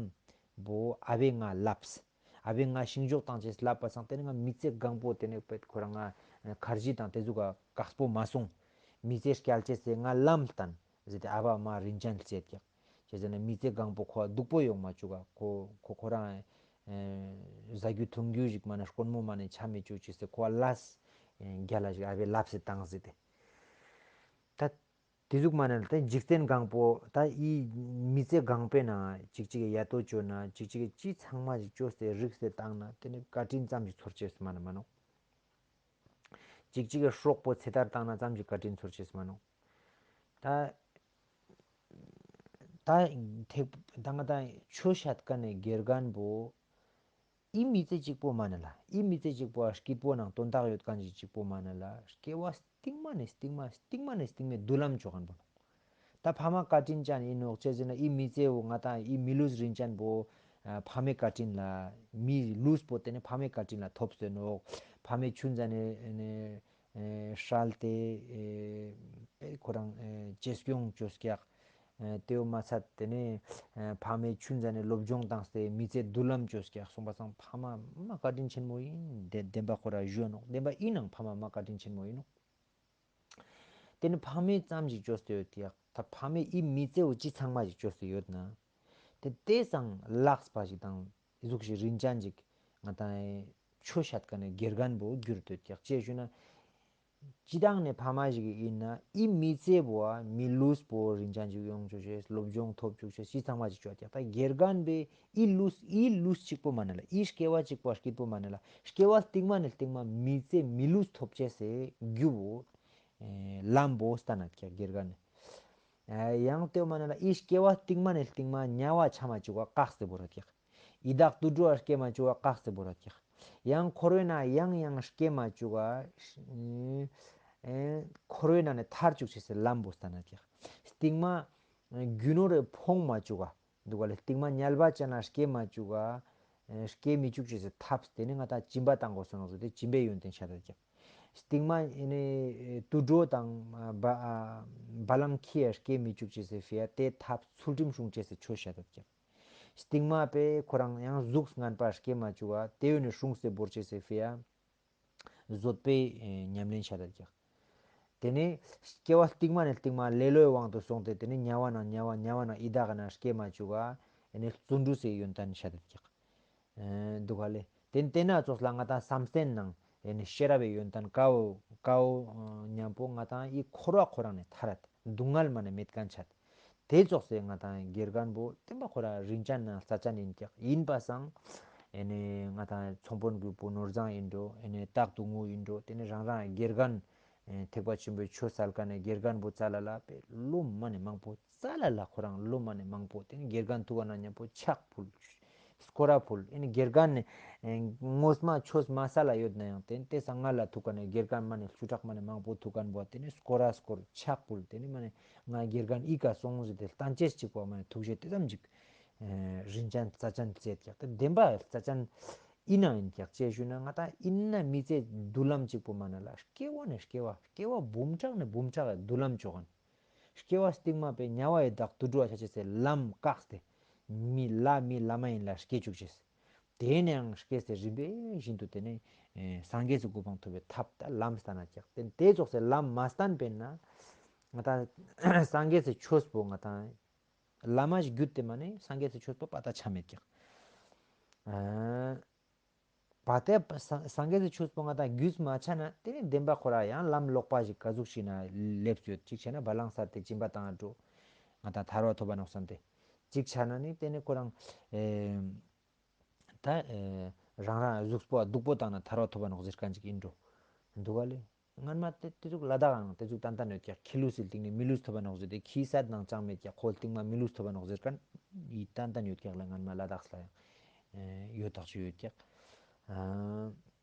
བོ་ཨ་བའི་ང་ལབས། ཨ་བའི་ང་ཤིང་གཞོགས་བཏང་ཅེས་ལབ་པ་སང་དེ་ནི་ང་མི་ཚེ་གང་པོ་དེ་ནི་པེད་ཁོ་རང་ང་ཁར་ཇི་དང་དེ་ཟུག་ག་དཀགས་པོ་མ་སོང་། མི་ཚེ་སྐྱལ་ཅེས་སེ་ང་ལམ་བསྟན་ཟེར་ཏེ་ཨ་བ་མ་རིན་ཅན་བྱེད་ཀྱག་བྱས་ཙང་ན་མི་ཚེ་གང་པོ་ཁོ་སྡུག་པོ་ཡོང་མ་བཅུག་ག་ཁོ་ཁོ་ཁོ་རང་ཟ་རྒྱུ་འཐུང་རྒྱུ་ཞིག་མ་ནས་དཀོན་མོ་མ་ནས་ཆ་མི་བཅུག་ཅེས་སེ་ཁོ་ལས་རྒྱ་ལ་ཞིག་ཨ་བའི་ལབ་སེ་བཏང་ཟེར་ཏེ། ད་དེ་ཟུག་མ་ནས་ད་འཇིག་རྟེན་གང་པོ་ད་ཨི་མི་ཚེ་གང་པོའི་ནང་ཅིག་ཅིག་གི་ཡ་ཏོ་བཅོ་ན་ཅིག་ཅིག་གི་ཅི་ཚང་མ་ཞིག་བཅོས་ཏེ་རིགས་སེ་བཏང་ན་དེ་ནི་བཀའ་དྲིན་ཙམ་ཞིག་ཚོར་ཅེས་མ་ནི་མ་ནོ། ཅིག་ཅིག་གི་སྲོག་པོ་ཚེ་ཐར་བཏང་ན་ཙམ་ཞིག་བཀའ་དྲིན་ཚོར་ཅེས་མ་ནོ། ད་ད་ཐེག་ད་ང་ད་ཆོས་བཤད་མཁན་ནི་དགེ་རྒན་པོ་ཨི་མི་ཚེ་གཅིག་པོ་མ་ནི་ལ། ཨི་མི་ཚེ་གཅིག་པོ་སྐྱིད་པོ་ནང་དོན་དག་ཡོད་མཁན་ཞིག་གཅིག་པོ་མ་ནི་ལ། སྐྱེ་བ་སྟིང་མ་ནས་སྟིང་མ་སྟིང་མ་ནས་སྟིང་མའི་མདུན་ལམ་འཇོག་མཁན་པོ། ད་ཕ་མ་བཀའ་དྲིན་ཅན་ཡིན་ནོག་ཅེས་ཟེར་ན་ཨི་མི་ཚེ་བོ་ང་ད་ཨི་མི་ལུས་རིན་ཅན་པོ་ཕ་མའི་བཀའ་དྲིན་ལ་མི་ལུས་པོ་དེ་ནི་ཕ་མའི་བཀའ་དྲིན་ལ་ཐོབ་སྟེ་ནོག་ཕ་མའི་ཆུན་ཟ་ནས་ནས་ཨེ་ཧྲལ་ཏེ་ཨེ་ཁོ་རང་ཨེ་བཅོས་སྐྱོང་བཅོས་ཀྱག་ཨེ་དེའུ་མ་ཚད་དེ་ནས་ཨེ་ཕ་མའི་ཆུན་ཟ་ནས་སློབ་སྦྱོང་བཏང་སྟེ་མི་ཚེ་མདུན་ལམ་བཅོས་ཀྱག་གསུངས་པ་སང་ཕ་མ་མ་བཀའ་དྲིན་ཆེན་མོ་ཡིན། དེ་བདེན་པ་ཁོ་ར་ཞུ་ནོག་བདེན་པ་ཡིན་ནང་ཕ་མ་མ་བཀའ་དྲིན་ཆེན་མོ་ཡིན་ནོག་དེ་ནི་ཕ་མའི་ཙམ་ཞིག་བཅོས་ཏེ་ཡོད་ཀྱག་ད་ཕ་མའི་ཨི་མི་ཚེ་བོ་ཅི་ཚང་མ་ཞིག་བཅོས་ཏེ་ཡོད་ན། དེ་དེ་སང་ལགས་པ་ཞིག་དང་གཟུགས་ཤིག་རིན་ཅན་ཅིག་ང་དང་ཆོས་བཤད་མཁན་ནི་དགེ་རྒན་པོ་འགྱུར་འདོད་ཀྱག་ཅེས་ཞུས་ན། སྤྱི་བཏང་ནས་ཕ་མ་ཞིག་ཡིན་ན་ཨི་མི་ཚེ་བོ་མི་ལུས་པོ་རིན་ཅན་ཅིག་ཡོང་བཅུག་ཅེས་སློབ་སྦྱོང་ཐོབ་བཅུག་ཅེས་ཅི་ཚང་མ་ཅིག་བཅོ་ཀྱག་ད་དགེ་རྒན་པས་ཨི་ལུས་ཨི་ལུས་གཅིག་པོ་མ་ནི་ལ་ཨི་སྐྱེ་བ་གཅིག་པོ་སྐྱིད་པོ་མ་ནི་ལ་སྐྱེ་བ་སྟིང་མ་ནས་སྟིང་མ་མི་ཚེ་མི་ལུས་ཐོབ་ཅེས་སེ་རྒྱུ་བོ་ལམ་པོ་སྟན་ན་ཀྱག་དགེ་རྒན་ནི། ཡང་ལྟོས་མ་ནི་ལ་ཨི་སྐྱེ་བ་སྟིང་མ་ནས་སྟིང་མ་དམྱལ་བ་ཆ་མ་བཅུག་པ་བཀག་སྟེ་བོར་ཀྱག་ཡི་དྭགས་དུད་འགྲོ་བ་སྐྱེ་མ་བཅུག་པ་བཀག་སྟེ་བོར་ཀྱག་ཡང་འཁོར་བའི་ནང་ཡང་ཡང་སྐྱེ་མ་བཅུག་པ། འཁོར་བའི་ནང་ནས་ཐར་བཅུག་ཅེས་སི་ལམ་པོ་སྟན་ན་ཀྱག་སྟིང་མ་རྒྱུ་ནོར་རེ་ཕོངས་མ་བཅུག་པ། འདུག་ག་ལེ། སྟིང་མ་དམྱལ་བ་ཅན་ལ་སྐྱེ་མ་བཅུག་ག་ཨེ་སྐྱེ་མི་བཅུག་ཅེས་སི་ཐབས་དེ་ནི་ང་ད་སྦྱིན་པ་བཏང་དགོས་སོ་ནོ་ཟེར་ཏེ་སྦྱིན་པའི་ཡོན་ཏན་བཤད་དེ་ཀྱག་སྟིང་མ་ཨེ་ནི་དུད་འགྲོ་དང་བ་བ་ལང་ཁྱི་ཡ་སྐྱེ་མི་བཅུག་ཅེས་སི་ཕི་ཡ་དེ་ཐབས་ཚུལ་ཁྲིམས་སྲུང་ཅེས་སི་ཆོས་བཤད་དེ་ཀྱག་སྟིང་མ་པས་ཁོ་རང་ཡང་གཟུགས་ངན་པ་སྐྱེ་མ་བཅུག་ག་དེ་ཡོད་ནི་སྲུང་སེ་བོར་ཅེས་སི་ཕི་ཡ། བཟོད་པའི་ཨེ་ཉམས་ལེན་བྱ་དགོས་ཀྱག་དེ་ནས་སྐྱེ་བ་རྟིང་མ་ནས་རྟིང་མ་ལེ་ལོའི་དབང་དུ་སོང་སྟེ་དེ་ནས་དམྱལ་བ་ནང་དམྱལ་བ་དམྱལ་བ་ནང་ཡི་དྭགས་ནང་སྐྱེ་མ་བཅུག་ག་ཨེ་ནས་བརྩོན་འགྲུས་སའི་ཡོན་ཏན་བྱ་དགོས་ཀྱག་ཨེ་འདུག་ག་ལེ། དེ་དེ་ན་ཙོགས་ལ་ང་དང་བསམ་གཏན་ནང་ཨེ་ནས་ཤེས་རབ་པའི་ཡོན་ཏན་ཀའོ་ཀའོ་ཨེ་མཉམ་པོ་ང་དང་ཨི་འཁོར་བ་ཁོ་རང་ནས་ཐར་རད། སྡུག་བསྔལ་མ་ནས་མེད་མཁན་ཆད། དེ་ཙོགས་སེ་ང་དང་དགེ་རྒན་པོ་བསྟན་པ་ཁོ་ར་རིན་ཅན་ནང་རྩ་ཅན་ཡིན་ཀྱག་ཡིན་པ་སང་ ཨེ་ནས་ང་དང་ཚོང་དཔོན་གྱི་བུ་ནོར་བཟང་ཡིན་འགྲོ། ཨེ་ནས་སྟག་ཏུ་ངུ་ཡིན་འགྲོ། དེ་ནས་རང་རང་དགེ་རྒན། ཨེ་ཐེག་པ་ཆེན་པོའི་ཆོས་སལ་མཁན་ནས་དགེ་རྒན་བུ་ཙ་ལ་ལ་པའི་ལོ་མ་ནས་མང་པོ། ཙ་ལ་ལ་ཁོ་རང་ལོ་མ་ནས་མང་པོ། དེ་ནས་དགེ་རྒན་ཐུག་ག་ན་མཉམ་པོ་ཕྱག་ཕུལ། སྐོར་ར་ཕུལ། ཨེ་ནས་དགེ་རྒན་ནས་ངོ་མ་ཆོས་མ་སལ་ལ་ཡོད་ན་ཡང་དེ་དེ་སང་ང་ལ་ཐུག་ག་ནས་དགེ་རྒན་མ་ནས་བཅུ་ཕྲག་མ་ནས་མང་པོ་ཐུག་མཁན་བུ་དེ་ནས་སྐོར་ར་སྐོར་ཕྱག་ཕུལ། དེ་ནས་མ་ནས་ང་དགེ་རྒན་ཨི་ཀ་སོང་ཟེར་ཏེ་བསྟན་བཅོས་གཅིག་པོ་མ་ནས་ཐུགས་རྗེ་དེ་ཙམ་ཅིག་ཨེ་རིན་ཅན་རྩ་ཅན་བྱེད་ཀྱག་དེ་བདེན་པ་རྩ་ཅན་ཨིན་ན་ཨིན་ཀྱག་ཅེས་ཞུས་ན། ང་དང་ཨིན་ན་མི་ཚེ་མདུན་ལམ་གཅིག་པོ་མ་ན་ལ་སྐྱེ་བ་ནས་སྐྱེ་བ། སྐྱེ་བ་འབུམ་ཕྲག་ནས་འབུམ་ཕྲག་གི་མདུན་ལམ་ཅོ་ག་ན། སྐྱེ་བ་སྟིང་མ་པའི་དམྱལ་བ་ཡི་བདག་དུད་འགྲོ་བ་ཆ་ཅེས་སི་ལམ་བཀག་སྟེ། མི་ལ་མི་ལ་མ་ཡིན་ལ་སྐྱེ་བཅུག་ཅེས། དེ་ནས་ཡང་སྐྱེས་ཏེ་རིམ་པས་བཞིན་དུ་དེ་ནས་ཨེ་སངས་རྒྱས་སི་གོ་འཕང་ཐོབ་པའི་ཐབས་དང་ལམ་སྟན་ན་ཀྱག་དེ་དེ་ཙོགས་སི་ལམ་མ་སྟན་པས་ན། ང་དང་སངས་རྒྱས་སི་ཆོས་པོ་ང་དང་བླ་མ་ཞིག་བརྒྱུད་དེ་མ་ནས་སངས་རྒྱས་སི་ཆོས་པོ་པ་ད་ཆ་མེད་ཀྱག་ཨ་བ་དེ་སངས་སངས་རྒྱས་སི་ཆོས་པོ་ང་དང་བརྒྱུད་མ་ཆ་ན་དེ་ནས་བདེན་པ་ཁོ་ར་ཡང་ལམ་ལོག་པ་ཞིག་ག་ཟུག་ཞིག་ན་སླེབས་ཡོད། གཅིག་བྱས་ན་བ་ལང་ས་དེ་སྦྱིན་པ་བཏང་འགྲོ། ང་དང་ཐར་བ་ཐོབ་པ་ནོག་བསམ་སྟེ། གཅིག་ཆ་ན་ནི་དེ་ནས་ཁོ་རང་ཨེ་ད་ཨེ་རང་རང་གཟུགས་པོ་སྡུག་པོ་བཏང་ན་ཐར་བ་ཐོབ་པ་ནོག་ཟེར་མཁན་ཅིག་ཡིན་འགྲོ། འདུག་ག་ལེ། སྔན་མ་དེ་དེ་ཟུག་ལ་དྭགས་ནང་དེ་ཟུག་ཏན་ཏན་ཡོད་ཀྱག་ཁྱི་ལུས་སི་སྟེང་ནས་མི་ལུས་ཐོབ་པ་ནོག་ཟེར་ཏེ། ཁྱི་སད་ནང་ཅང་མེད་ཀྱག་ཁོ་སྟིང་མ་མི་ལུས་ཐོབ་པ་ནོག་ཟེར་མཁན་ཡི་ཏན་ཏན་ཡོད་ཀྱག་ལ། སྔན་མ་ལ་དྭགས་ལ་ཡང་ཨེ་ཡོད་དག་ཅིག་ཡོད་ཀྱག་ཨ་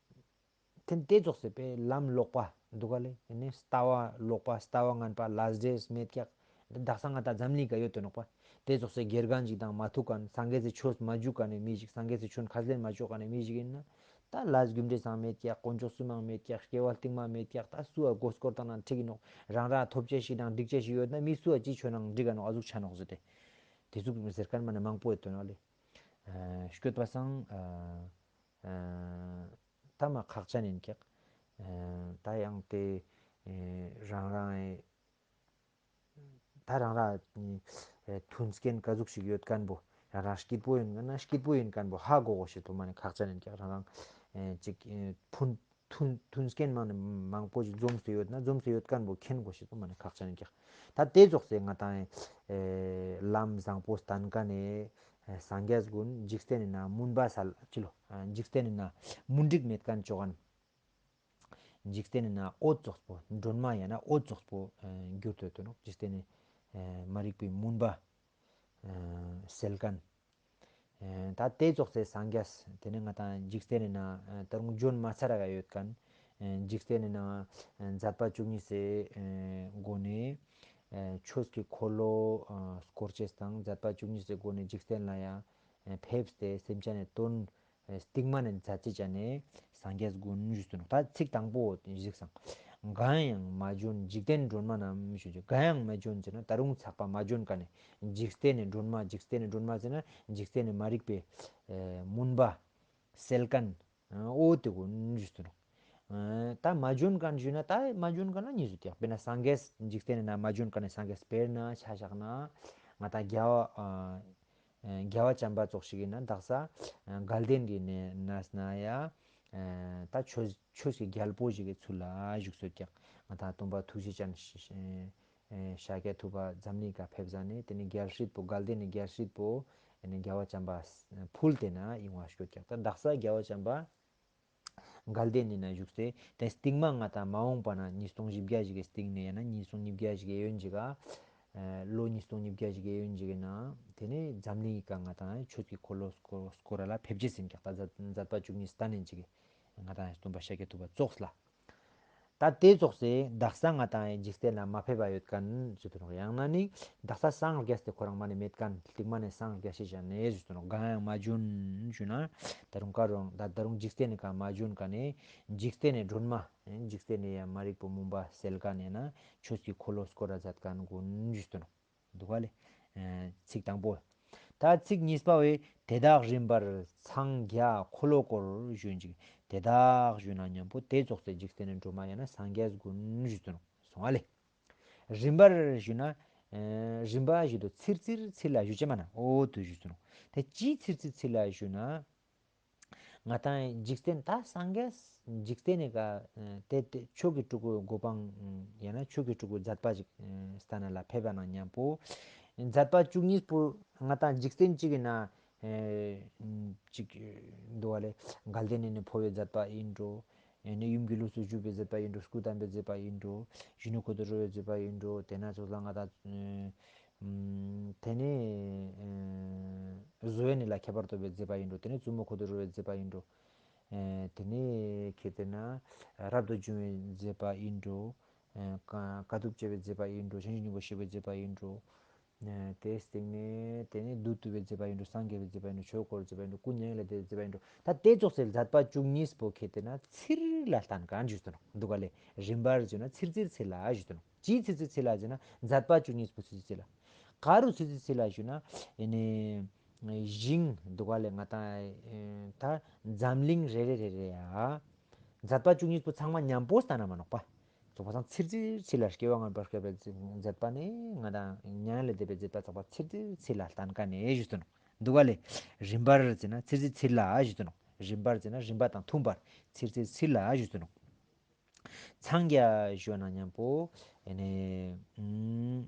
དེ་དེ་ཙོགས་སི་པའི་ལམ་ལོག་པ་འདུག་ག་ལེ། ཨེ་ནས་ལྟ་བ་ལོག་པ། ལྟ་བ་ངན་པ། ལས་འབྲས་མེད་ཀྱག་དག་ས་ང་དང་འཛམ་གླིང་ག་ཡོད་དོ་ནོག་པ། དེ་ཙོགས་སི་དགེ་རྒན་ཅིག་དང་མ་ཐུག་མཁན། སངས་རྒྱས་སི་ཆོས་མ་བརྒྱུད་མཁན་ནི་མི་ཞིག་སངས་རྒྱས་སི་ཆོས་ཁས་ལེན་མ་བཅོ་མཁན་ནི་མི་ཞིག་ཡིན་ན། ད་ལས་རྒྱུ་འབྲས་སང་མེད་ཀྱག་དཀོན་མཆོག་གསུམ་མང་མེད་ཀྱག་སྐྱེ་བ་སྟིང་མ་མེད་ཀྱག་ད་སུ་བ་མགོ་སྐོར་བཏང་ན་འགྲིག་གི་ནོག་རང་ར་ཐོབ་ཅེས་ཤིག་དང་འགྲིག་ཅེས་ཤིག་ཡོད་ན་མི་སུ་བ་ཅི་ཆོས་ནང་འགྲིག་ག་ནོག་ཨ་ཟུག་ཆ་ནོག་ཟེར་ཏེ། དེ་ཟུག་ཟེར་མཁན་མ་ནི་མང་པོ་ཡོད་དོ་ནོག་ལེ། ཨ་སྐྱོད་པ་སང་ཨ་ཨ་ད་མ་ཁག་ཅན་ཡིན་ཀྱག་ཨ་ད་ཡང་དེ་ཨེ་རང་རང་ཨེ་ད་རང་ར་ཨེ་མཐུན་རྐྱེན་ག་ཟུག་ཞིག་ཡོད་མཁན་བོ། རང་རང་སྐྱིད་པོ་ཡིན་མཁན་ན་སྐྱིད་པོ་ཡིན་མཁན་བོ་ཧ་གོ་གོ་ཞིག་དུ་མ་ནི་ཁག་ཅན་ཡིན་ཀྱག་རང་རང་ཨེ་ཅིག་ཨེ་ཕུན་མཐུན་མཐུན་རྐྱེན་མང་ནས་མང་པོ་ཞིག་འཛོམས་སུ་ཡོད་ན་འཛོམས་སུ་ཡོད་མཁན་བོ་མཁྱེན་གོ་ཞིག་དུ་མ་ནི་ཁག་ཅན་ཡིན་ཀྱག་ད་དེ་ཙོགས་སེ་ང་དང་ཨེ་ལམ་བཟང་པོ་བསྟན་མཁན་ནས་ཨེ་སངས་རྒྱས་ཀུན་འཇིག་རྟེན་ནི་ན་མུན་པ་སལ་ཅི་ལོ། ཨ་འཇིག་རྟེན་ནི་ན་མུན་འགྲིག་མེད་མཁན་ཅོ་མཁན། འཇིག་རྟེན་ནི་ན་འོད་ཙོགས་པོ། སྒྲོན་མ་ཡང་ན་འོད་ཙོགས་པོ་ཨེ་འགྱུར་ཏེ་ཡོད་དོ་ནོག་འཇིག་རྟེན་ནི་ཨེ་མ་རིག་པའི་མུན་པ་ཨེ་སེལ་མཁན། ཨེ་ད་དེ་ཙོགས་སེ་སངས་རྒྱས་དེ་ནས་ང་དང་འཇིག་རྟེན་ནི་ན་ཨེ་ད་རུང་འབྱོན་མ་ཚར་ག་ཡོད་མཁན། ཨེ་འཇིག་རྟེན་ནི་ན་ཨེ་མཛད་པ་བཅུ་གཉིས་སི་ཨེ་སྒོ་ནས་ཨེ་ཆོས་ཀྱི་འཁོར་ལོ་ཨེ་བསྐོར་ཅེས་དང་མཛད་པ་བཅུ་གཉིས་སི་སྒོ་ནས་འཇིག་རྟེན་ལ་ཡང་ཨེ་ཕེབས་ཏེ་སེམས་ཅན་ནི་དོན་ཨེ་སྟིང་མ་ནས་མཛད་ཅེས་ཅན་ནི་སངས་རྒྱས་ཀུན་ཞུས་སུ་ནོག་ད་ཚིག་དང་པོ་གཟིགས་སང་། གང་ཡང་མ་བྱོན་འཇིག་རྟེན་སྒྲོན་མ་རྣམས་ཞུ་རྒྱུ། གང་ཡང་མ་བྱོན་ཟེར་ན་ད་རུང་ཚགས་པ་མ་བྱོན་མཁན་ནི་འཇིག་རྟེན་ནི་སྒྲོན་མ། འཇིག་རྟེན་ནི་སྒྲོན་མ་ཟེར་ན་འཇིག་རྟེན་ནི་མ་རིག་པའི་ཨེ་མུན་པ་སེལ་མཁན་ཨོ་དེ་ཀུན་ཞུས་སུ་ནོག་ཨེ་ད་མ་བྱོན་མཁན་ཞུས་ན་ད་མ་བྱོན་མཁན་ལ་གཉིས་སུ་དེ་དཔེར་ན་སངས་རྒྱས་འཇིག་རྟེན་ནི་ན་མ་བྱོན་མཁན་ནི་སངས་རྒྱས་དཔེར་ན་ཆ་བཞག་ན་ང་དང་རྒྱལ་བ་ཨ། རྒྱལ་བ་བྱམས་པ་ཙོགས་ཤིག་ཡིན་ན་དག་ས་དགའ་ལྡན་གྱི་གནས་ན་ཡ་ད་ཆོས་ཆོས་ཀྱི་རྒྱལ་པོ་ཞིག་གི་ཚུལ་ལ་བཞུགས་སོ་ཀྱག་ང་དང་སྟོན་པ་ཐུགས་རྗེ་ཅན་ཤཱཀྱ་ཐུབ་པ་འཛམ་གླིང་ག་ཕེབས་ཟ་ནས་དེ་ནི་རྒྱལ་སྲིད་པོ་དགའ་ལྡན་ནི་རྒྱལ་སྲིད་པོ་དེ་ནི་རྒྱལ་བ་བྱམས་པ་ཕུལ་ཏེ་ན་ཡོང་བ་ཤོད་ཀྱག་ད་དག་ས་རྒྱལ་བ་བྱམས་པ་དགའ་ལྡན་ནི་ན་བཞུགས་ཏེ་དེ་སྟིང་མ་ང་དང་མ་འོངས་པ་ན་ཉིས་སྟོང་བཞི་བརྒྱ་ཞིག་གི་སྟེང་ནས་ཡང་ན་ཉིས་སྟོང་ཉིས་བརྒྱ་ཞིག་གི་ཡོན་ཅིག་ག་ལོ་ཉིས་སྟོང་ཉིས་བརྒྱ་ཞིག་གི་ཡོན་ཅིག་གི་ནང་དེ་ནས་འཛམ་གླིང་གི་ཀ་ང་དང་ཆོས་ཀྱི་འཁོར་ལོ་སྐོར་སྐོར་ར་ལ་ཕེབས་རྗེས་ཟིན་ཀྱག་ད་མཛད་པ་བཅུ་གཉིས་སྟན་ནས་ཅིག་གི་ང་དང་སྟོན་པ་ཤཱཀྱ་ཐུབ་པ་ཙོགས་ལ། ད་དེ་ཙོགས་སེ་དག་ས་ང་དང་འཇིག་རྟེན་ལ་མ་ཕེབས་པ་ཡོད་མཁན་ཞུ་དུ་ནོག་ཡང་ན་ནི་དག་ས་སངས་རྒྱས་ཏེ་ཁོ་རང་མ་ནི་མེད་མཁན་སྟིང་མ་ནས་སངས་རྒྱས་ཤེས་བྱ་ནས་ཞུ་དུ་ནོག་གང་ཡང་མ་བྱོན་ཞུ་ན་ད་རུང་ཀ་རུང་ད་ད་རུང་འཇིག་རྟེན་ནི་ཀ་མ་བྱོན་ཀ་ནས་འཇིག་རྟེན་ནི་སྒྲོན་མ་འཇིག་རྟེན་ནི་ཡ་མ་རིག་པའི་མུན་པ་སེལ་མཁན་ཡང་ན་ཆོས་ཀྱི་འཁོར་ལོ་སྐོར་ར་མཛད་མཁན་ཀུན་ཞུ་དུ་ནོག་འདུག་ག་ལེ། ཚིག་དང་པོ། ད་ཚིག་གཉིས་པ་བས་དེ་དག་རིམ་པར་འཚང་རྒྱ་འཁོར་ལོ་བསྐོར་ཞུ་ཅིག་དེ་དག་ཞུ་ན་མཉམ་པོ་དེ་ཙོགས་སེ་འཇིག་རྟེན་ནི་སྒྲོན་མ་ཡང་ན་སངས་རྒྱས་ཀུན་ཞུ་དུ་ནོག་སོང་ཨ་ལེ། རིམ་པར་ཞུ་ན་རིམ་པ་ཞུ་དུ་ཚིར་ཚིར་ཚིར་ལ་ཞུ་ཅེས་མ་ན་ཨོ་དུ་ཞུ་དུ་ནོག་དེ་ཅིའི་ཚིར་ཚིར་ཚིར་ལ་ཞུ་ན། ང་དང་འཇིག་རྟེན་ད་སངས་རྒྱས་འཇིག་རྟེན་ནི་ཀ་དེ་དེ་ཆོས་ཀྱི་སྤྲུལ་སྐུ་གོ་འཕང་ཡང་ན་ཆོས་ཀྱི་སྤྲུལ་སྐུ་མཛད་པ་ཅིག་སྟན་ན་ལ་ཕེབས་པ་ན་མཉམ་པོ་མཛད་པ་བཅུ་གཉིས་པོ་ང་དང་འཇིག་རྟེན་གཅིག་གི་ན་ ཨེ་ཅིག་འདུག་བ་ལས། དགའ་ལྡན་ནས་ནི་འཕོ་བའི་མཛད་པ་ཡིན་འགྲོ། ཨེ་ནི་ཡུམ་གྱི་ལུགས་སུ་བཞུགས་པའི་མཛད་པ་ཡིན་འགྲོ། སྐུ་བལྟམས་པའི་མཛད་པ་ཡིན་འགྲོ། གཞོན་ནུ་འཁོར་དུ་རོལ་བའི་མཛད་པ་ཡིན་འགྲོ། དེ་ན་ཚོགས་ལ་ང་དང་། ཨམ། དེ་ནས་ཨེ་བཟོ་བའི་ནི་ལ་ཁྱད་པར་འཕགས་པའི་མཛད་པ་ཡིན་འགྲོ། དེ་ནས་བཙུན་མོ་འཁོར་དུ་རོལ་བའི་མཛད་པ་ཡིན་འགྲོ། ཨེ་དེ་ནས་ཁྱེད་དེ་ན་རབ་ཏུ་བྱུང་བའི་མཛད་པ་ཡིན་འགྲོ། ཨེ་དཀའ་དཀའ་ཐུབ་སྤྱད་པའི་མཛད་པ་ཡིན་འགྲོ། བྱང་ཆུབ་སྙིང་པོ་བཤད་པའི་མཛད་པ་ཡིན་འགྲོ། ཨེ་དེའི་སྟེང་ནས་དེ་ནས་བདུད་བཏུལ་བའི་མཛད་པ་ཡིན་འགྲོ། སངས་རྒྱས་པའི་མཛད་པ་ཡིན་འགྲོ། ཆོས་འཁོར་མཛད་པ་ཡིན་འགྲོ། སྐུ་མྱ་ངན་ལས་འདས་པའི་མཛད་པ་ཡིན་འགྲོ། ད་དེ་ཙོགས་སེ་མཛད་པ་བཅུ་གཉིས་པོ་ཁྱེད་དེ་ན་ཚིར་ལ་བསྟན་ག་ཞུས་ཏེ་ནོ་འདུག་ག་ལས། རིམ་པར་ཞུས་ན་ཚིར་ཚིར་ཚིར་ལ་ཞུས་ཏེ་ནོ། ཅིའི་ཚིར་ཚིར་ཚིར་ལ་ཞུས་ན་མཛད་པ་བཅུ་གཉིས་པོ་ཚིར་ཚིར་ཚིར་ལ། ག་རུ་ཚིར་ཚིར་ཚིར་ལ་ཞུས་ན། ཨེ་ནས་ཞིང་འདུག་ག་ལས། ང་དང་ཨེ་ད་འཛམ་གླིང་རེ་རེ་རེ་རེ་ཡ། མཛད་པ་བཅུ་གཉིས་པོ་ཚང་མ་མཉམ་པོ་བསྟན་ན་མ་ནོག་པ། ཚོགས་པ་ཚང་ཚིར་ཚིར་ཚིར་ལ། སྐྱེ་བ་སྔོན་པར་བསྐལ་པའི་མཛད་པ་ནས་ང་དང་མྱ་ངན་ལས་འདས་པའི་མཛད་པ་ཚོགས་པ་ཚིར་ཚིར་ཚིར་ལ་བསྟན་ག་ནས་ཞུས་ཏེ་ནོ་འདུག་ག་ལས། རིམ་པར་ཟེར་ན་ཚིར་ཚིར་ཚིར་ལ་ཞུས་ཏེ་ནོ། རིམ་པར་ཟེར་ན་རིམ་པ་དང་མཐུན་པར་ཚིར་ཚིར་ཚིར་ལ་ཞུས་ཏེ་ནོ། འཚང་རྒྱ་ཞུ་ན་མཉམ་པོ། ཨེ་ནས་ཨུམ།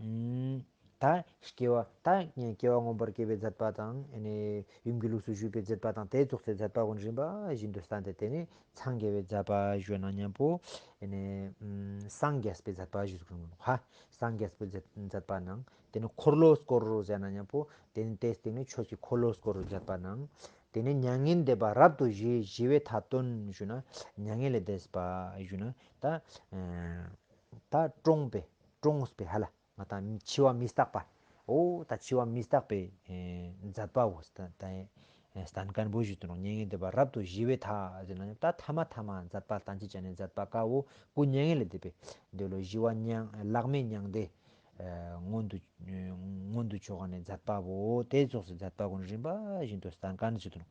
ཨུམ། ད་སྐྱེ་བ་ད་སྐྱེ་བ་སྔོན་པར་བསྐལ་པའི་མཛད་པ་དང་། ཨེ་ནས་ཡུམ་གྱི་ལུགས་སུ་བཞུགས་པའི་མཛད་པ་དང་། དེ་ཙོགས་སེ་མཛད་པ་ཀུན་རིམ་པ་བཞིན་དུ་བསྟན་ཏེ། དེ་ནས་འཚང་རྒྱ་བའི་མཛད་པ་ཞུ་ན་མཉམ་པོ། ཨེ་ནས་ཨུམ། སངས་རྒྱས་པའི་མཛད་པ་ཞུ་དགོས་ནོ་ཧ། སངས་རྒྱས་པའི་མཛད་མཛད་པ་ནང་། དེ་ནས་འཁོར་ལོ་བསྐོར་ཟེར་ན་མཉམ་པོ། དེ་ནས་དེའི་སྟེང་ནས་ཆོས་ཀྱི་འཁོར་ལོ་བསྐོར་བར་མཛད་པ་ནང་། དེ་ནས་མྱ་ངན་འདས་པ་རབ་ཏུ་ཞི་ཞི་བའི་མཐའ་སྟོན་ཞུ་ན། མྱ་ངན་ལས་འདས་པ་ཞུ་ན་ད་ཨ་ད་གྲོངས་པའི་གྲོངས་པའི་ཧ་ལ་ང་དང་འཆི་བ་མི་རྟག་པ། འོ་ད་འཆི་བ་མི་རྟག་པའི་ཨེ་མཛད་པ་བོ་ད་ད་ཨེ་བསྟན་མཁན་པོ་ཞུ་དུ་ནོ། མྱ་ངན་འདས་པ་རབ་ཏུ་ཞི་བའི་མཐའ་ཟེར་ན་ད་ཐ་མ་ཐ་མ་མཛད་པ་བསྟན་ཅི་ཅན་ནས་མཛད་པ་ཀ་བོ་སྐུ་མྱ་ངན་ལས་འདས་པའི་འདོད་ལོ་ཞི་བ་མྱང་ལག་མེད་མྱང་འདས། ཨ་མངོན་དུ་མངོན་དུ་ཕྱོགས་ནས་མཛད་པ་བོ། དེ་ཙོགས་སུ་མཛད་པ་ཀུན་རིམ་པ་བཞིན་དུ་བསྟན་ག་ནས་ཞུ་དུ་ནོ།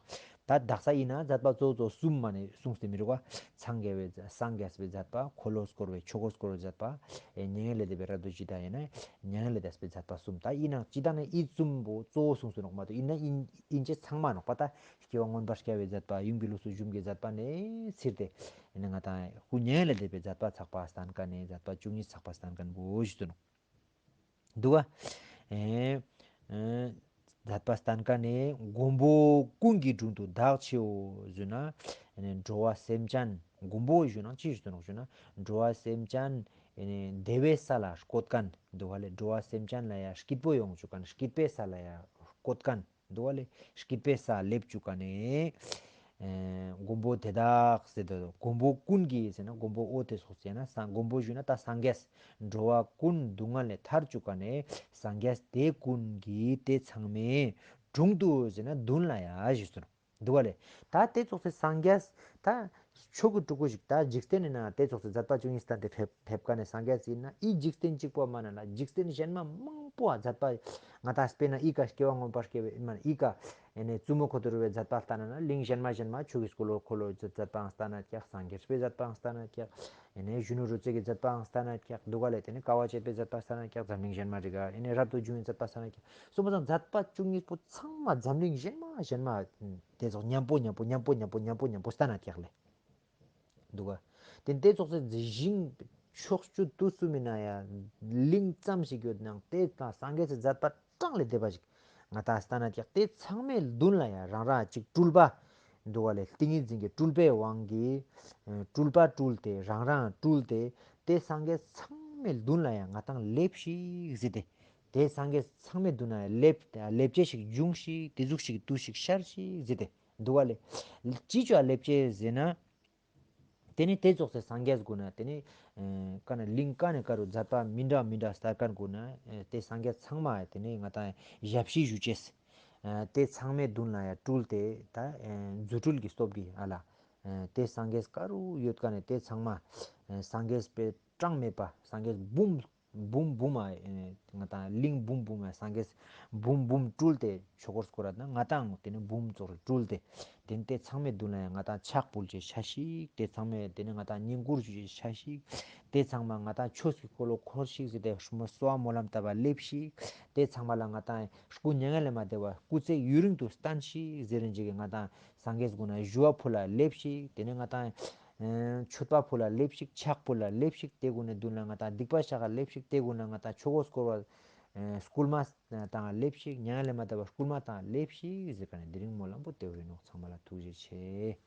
ད་དག་ས་ཡིན་ན་མཛད་པ་གཙོ་བོ་གཙོ་བོ་གསུམ་མ་ནས་གསུངས་ཏེ་མི་རུ་བ། འཚང་རྒྱ་བའི་སངས་རྒྱས་པའི་མཛད་པ། འཁོར་ལོ་བསྐོར་བའི་ཆོས་འཁོར་བསྐོར་བའི་མཛད་པ། ཨེ་མྱ་ངན་ལས་འདས་པའི་རབ་ཏུ་ཞི་དང་། ཡང་ན་མྱ་ངན་ལས་འདས་པའི་མཛད་པ་གསུམ། ད་ཡིན་ན་སྤྱི་བཏང་ནས་ཨི་གསུམ་པོ་གཙོ་བོ་གསུངས་སུ་ནོག་མ་གཏོགས། ཡིན་ན་ཡིན་ཡིན་ཅེས་ཚང་མ་ནོག་པ། ད་སྐྱེ་བ་མངོན་པར་བསྐལ་བའི་མཛད་པ། ཡུམ་གྱི་ལུགས་སུ་བཞུགས་ཀྱི་མཛད་པ་ནས་ཚིར་ཏེ། ཡིན་ན་ང་དང་སྐུ་མྱ་ངན་ལས་འདས་པའི་མཛད་པ་ཚགས་པ་བསྟན་ག་ནས། མཛད་པ་བཅུ་གཉིས་ཚགས་པ་བསྟན་མཁན་པོ་ཞུ་དུ་ནོ། འདུག་ག་ཨེ་ཨེ་མཛད་པ་བསྟན་ག་ནས་མགོན་པོ་ཀུན་གྱི་དྲུང་དུ་བདག་མཆིའོ་ཞུ་ན། ཨེ་འགྲོ་བ་སེམས་ཅན་མགོན་པོ་ཞུ་ན་ཅི་ཞུ་དུ་ནོ་ཞུ་ན། འགྲོ་བ་སེམས་ཅན་ཨེ་བདེ་བའི་ས་ལ་བཀོད་མཁན། འདུག་ག་ལས། འགྲོ་བ་སེམས་ཅན་ལ་ཡ་སྐྱིད་པོ་ཡོང་བཅུག་མཁན། སྐྱིད་པའི་ས་ལ་ཡ་བཀོད་མཁན། འདུག་ག་ལས། སྐྱིད་པའི་ས་སླེབས་བཅུག་ག་ནས། ཨེ་མགོན་པོ་དེ་དག་ཟེར་དུ། མགོན་པོ་ཀུན་གྱི་ཟེར་ན་མགོན་པོ་འོ་དེ་སོགས་ཟེར་ན་སངས་མགོན་པོ་ཞུ་ན་ད་སངས་རྒྱས། འགྲོ་བ་ཀུན་སྡུག་བསྔལ་ལས་ཐར་བཅུག་ག་ནས་སངས་རྒྱས་དེ་ཀུན་གྱི་དེ་ཚང་མའི་དྲུང་དུ་ཟེར་ན་མདུན་ལ་ཡ་ཞུ་ཟེར་ནོ། འདུག་ག་ལས། ད་དེ་ཙོགས་སེ་སངས་རྒྱས་ད་ཆོས་ཀྱི་སྤྲུལ་སྐུ་ཞིག་ད་འཇིག་རྟེན་ནི་ན་དེ་ཙོགས་སེ་མཛད་པ་བཅུ་གཉིས་བསྟན་ཏེ་ཕེབས་ཕེབས་ག་ནས་སངས་རྒྱས་ཡིན་ན། ཨི་འཇིག་རྟེན་གཅིག་པོ་མ་ན་ན་འཇིག་རྟེན་གཞན་མ་མང་པོ་ཨ་མཛད་པ། ང་ད་དཔེར་ན་ཨི་ཀ་སྐྱེ་བ་མངོན་པར་བསྐལ་བའི་མ་ན་ཨི་ཀ་ཨེ་ནས་བཙུན་མོ་འཁོར་དུ་རོལ་བའི་མཛད་པ་བསྟན་ན་ན། གླིང་གཞན་མ་གཞན་མ་ཆོས་ཀྱི་འཁོར་ལོ་འཁོར་ལོ་མཛད་པའང་བསྟན་ན་ཀྱག་སངས་རྒྱས་པའི་མཛད་པའང་བསྟན་ན་ཀྱག་ཨེ་ནས་གཞོན་ནུ་རོལ་རྩེད་ཀྱི་མཛད་པའང་བསྟན་ན་ཀྱག་འདུག་ག་ལས། དེ་ནས་དཀའ་བ་སྤྱད་པའི་མཛད་པ་བསྟན་ན་ཀྱག་འཛམ་གླིང་གཞན་མ་རིག་ག་ཨེ་ནས་རབ་ཏུ་བྱུང་བའི་མཛད་པ་བསྟན་ན་ཀྱག་སོང་པ་སང་མཛད་པ་བཅུ་གཉིས་པོ་ཚང་མ་འཛམ་གླིང་གཞན་མ་གཞན་མ་དེ་ཙོགས་མཉམ་པོ་མཉམ་པོ་མཉམ་པོ་མཉམ་པོ་མཉམ་པོ་བསྟན་ན་ཀྱག་ལས། འདུག་ག་དེ་དེ་ཙོགས་སེ་ཞིང་ཕྱོགས་བཅུ་དུས་གསུམ་མི་ན་ཡ་གླིང་ཙམ་ཞིག་ཡོད་ནའང་དེ་དང་སངས་རྒྱས་སི་མཛད་པ་གྲངས་ལས་འདས་པ་ཞིག་ང་ད་བསྟན་ན་ཀྱག་དེ་ཚང་མའི་མདུན་ལ་ཡ་རང་རང་ཅིག་སྤྲུལ་པ། འདུག་ག་ལས། ཏིང་ངེ་འཛིན་གྱི་སྤྲུལ་པའི་དབང་གིས་སྤྲུལ་པ་སྤྲུལ་ཏེ་རང་རང་སྤྲུལ་ཏེ། དེ་སངས་རྒྱས་ཚང་མའི་མདུན་ལ་ཡ་ང་དང་སླེབས་ཤིག་ཟེར་ཏེ། དེ་སངས་རྒྱས་ཚང་མའི་མདུན་ལ་ཡ་སླེབས་སླེབས་བྱེད་ཞིག་འབྱུང་ཤིག་དེ་ཟུག་ཞིག་དུས་ཤིག་ཤར་ཤིག་ཟེར་ཏེ། འདུག་ག་ལས། ཅི་ཅོ་ཨ་སླེབས་བྱེད་ཟེར་ན། དེ་ནས་དེ་ཙོགས་སེ་སངས་རྒྱས་སྒོ་ན་དེ་ནས་ཀ་ན་གླིང་ཀ་ནས་ཀ་རུ་མཛད་པ་མི་འདྲ་མི་འདྲ་སྟར་མཁན་སྒོ་ན་དེ་སངས་རྒྱས་ཚང་མ་དེ་ནས་ང་དང་ཞབས་ཕྱི་ཞུ་ཅེས། དེ་ཚང་མའི་མདུན་ལ་ཡ་སྤྲུལ་ཏེ་ད་རྫུ་འཕྲུལ་གྱི་སྟོབས་ཀྱིས་ཨ་ལ། དེ་སངས་རྒྱས་ཀ་རུ་ཡོད་ཀ་ནས་དེ་ཚང་མ་སངས་རྒྱས་པའི་གྲངས་མེད་པ་སངས་རྒྱས་འབུམ་འབུམ་འབུམ་མ། ང་དང་གླིང་འབུམ་འབུམ་མ་སངས་རྒྱས་འབུམ་འབུམ་སྤྲུལ་ཏེ་ཆོས་འཁོར་བསྐོར་ར་ན་ང་དང་དེ་ནས་འབུམ་ཙོགས་སྤྲུལ་ཏེ། དེ་ནས་དེ་ཚང་མའི་མདུན་ལ་ཡང་ང་དང་ཕྱག་ཕུལ་ཅེས་ཆ་ཞིག་དེ་ཚང་མས་དེ་ནས་ང་དང་བསྙེན་བཀུར་ཞུ་ཅེས་ཆ་ཞིག་དེ་ཚང་མ་ང་དང་ཆོས་ཀྱི་འཁོར་ལོ་འཁོར་ཞིག་ཟེར་ཏེ་གསོལ་བ་སྨོན་ལམ་བཏབ་པ་སླེབས་ཤིག་དེ་ཚང་མ་ལ་ང་དང་སྐུ་མྱ་ངན་ལས་མ་འདས་པ་སྐུ་ཚེ་ཡུན་རིང་དུ་བརྟན་ཞིག་ཟེར་རིན་ཅིག་གི་ང་དང་སངས་རྒྱས་སྒོ་ན་ཞུ་བ་ཕུལ་ལ་སླེབས་ཤིག་དེ་ནས་ང་དང་མཆོད་པ་ཕུལ་ལ་སླེབས་ཤིག་ཕྱག་ཕུལ་ལ་སླེབས་ཤིག་དེ་སྒོ་ནས་མདུན་ལ་ང་དང་སྡིག་པ་བཤགས་ལ་སླེབས་ཤིག་དེ་སྒོ་ན་ང་དང་ཆོས་འཁོར་བསྐོར་བ་ ཨེ་སྐུལ་མ་བཏང་སླེབས་ཤིག། མྱ་ངན་ལས་མ་འདའ་བར་སྐུལ་མ་བཏང་སླེབས་ཤིག་ཟེར་ག་ནས་དེ་རིང་སྨོན་ལམ་པོ་དེ་བོ་ཡིན་ནོག། ཚང་མ་ལ་ཐུགས་རྗེ་ཆེ།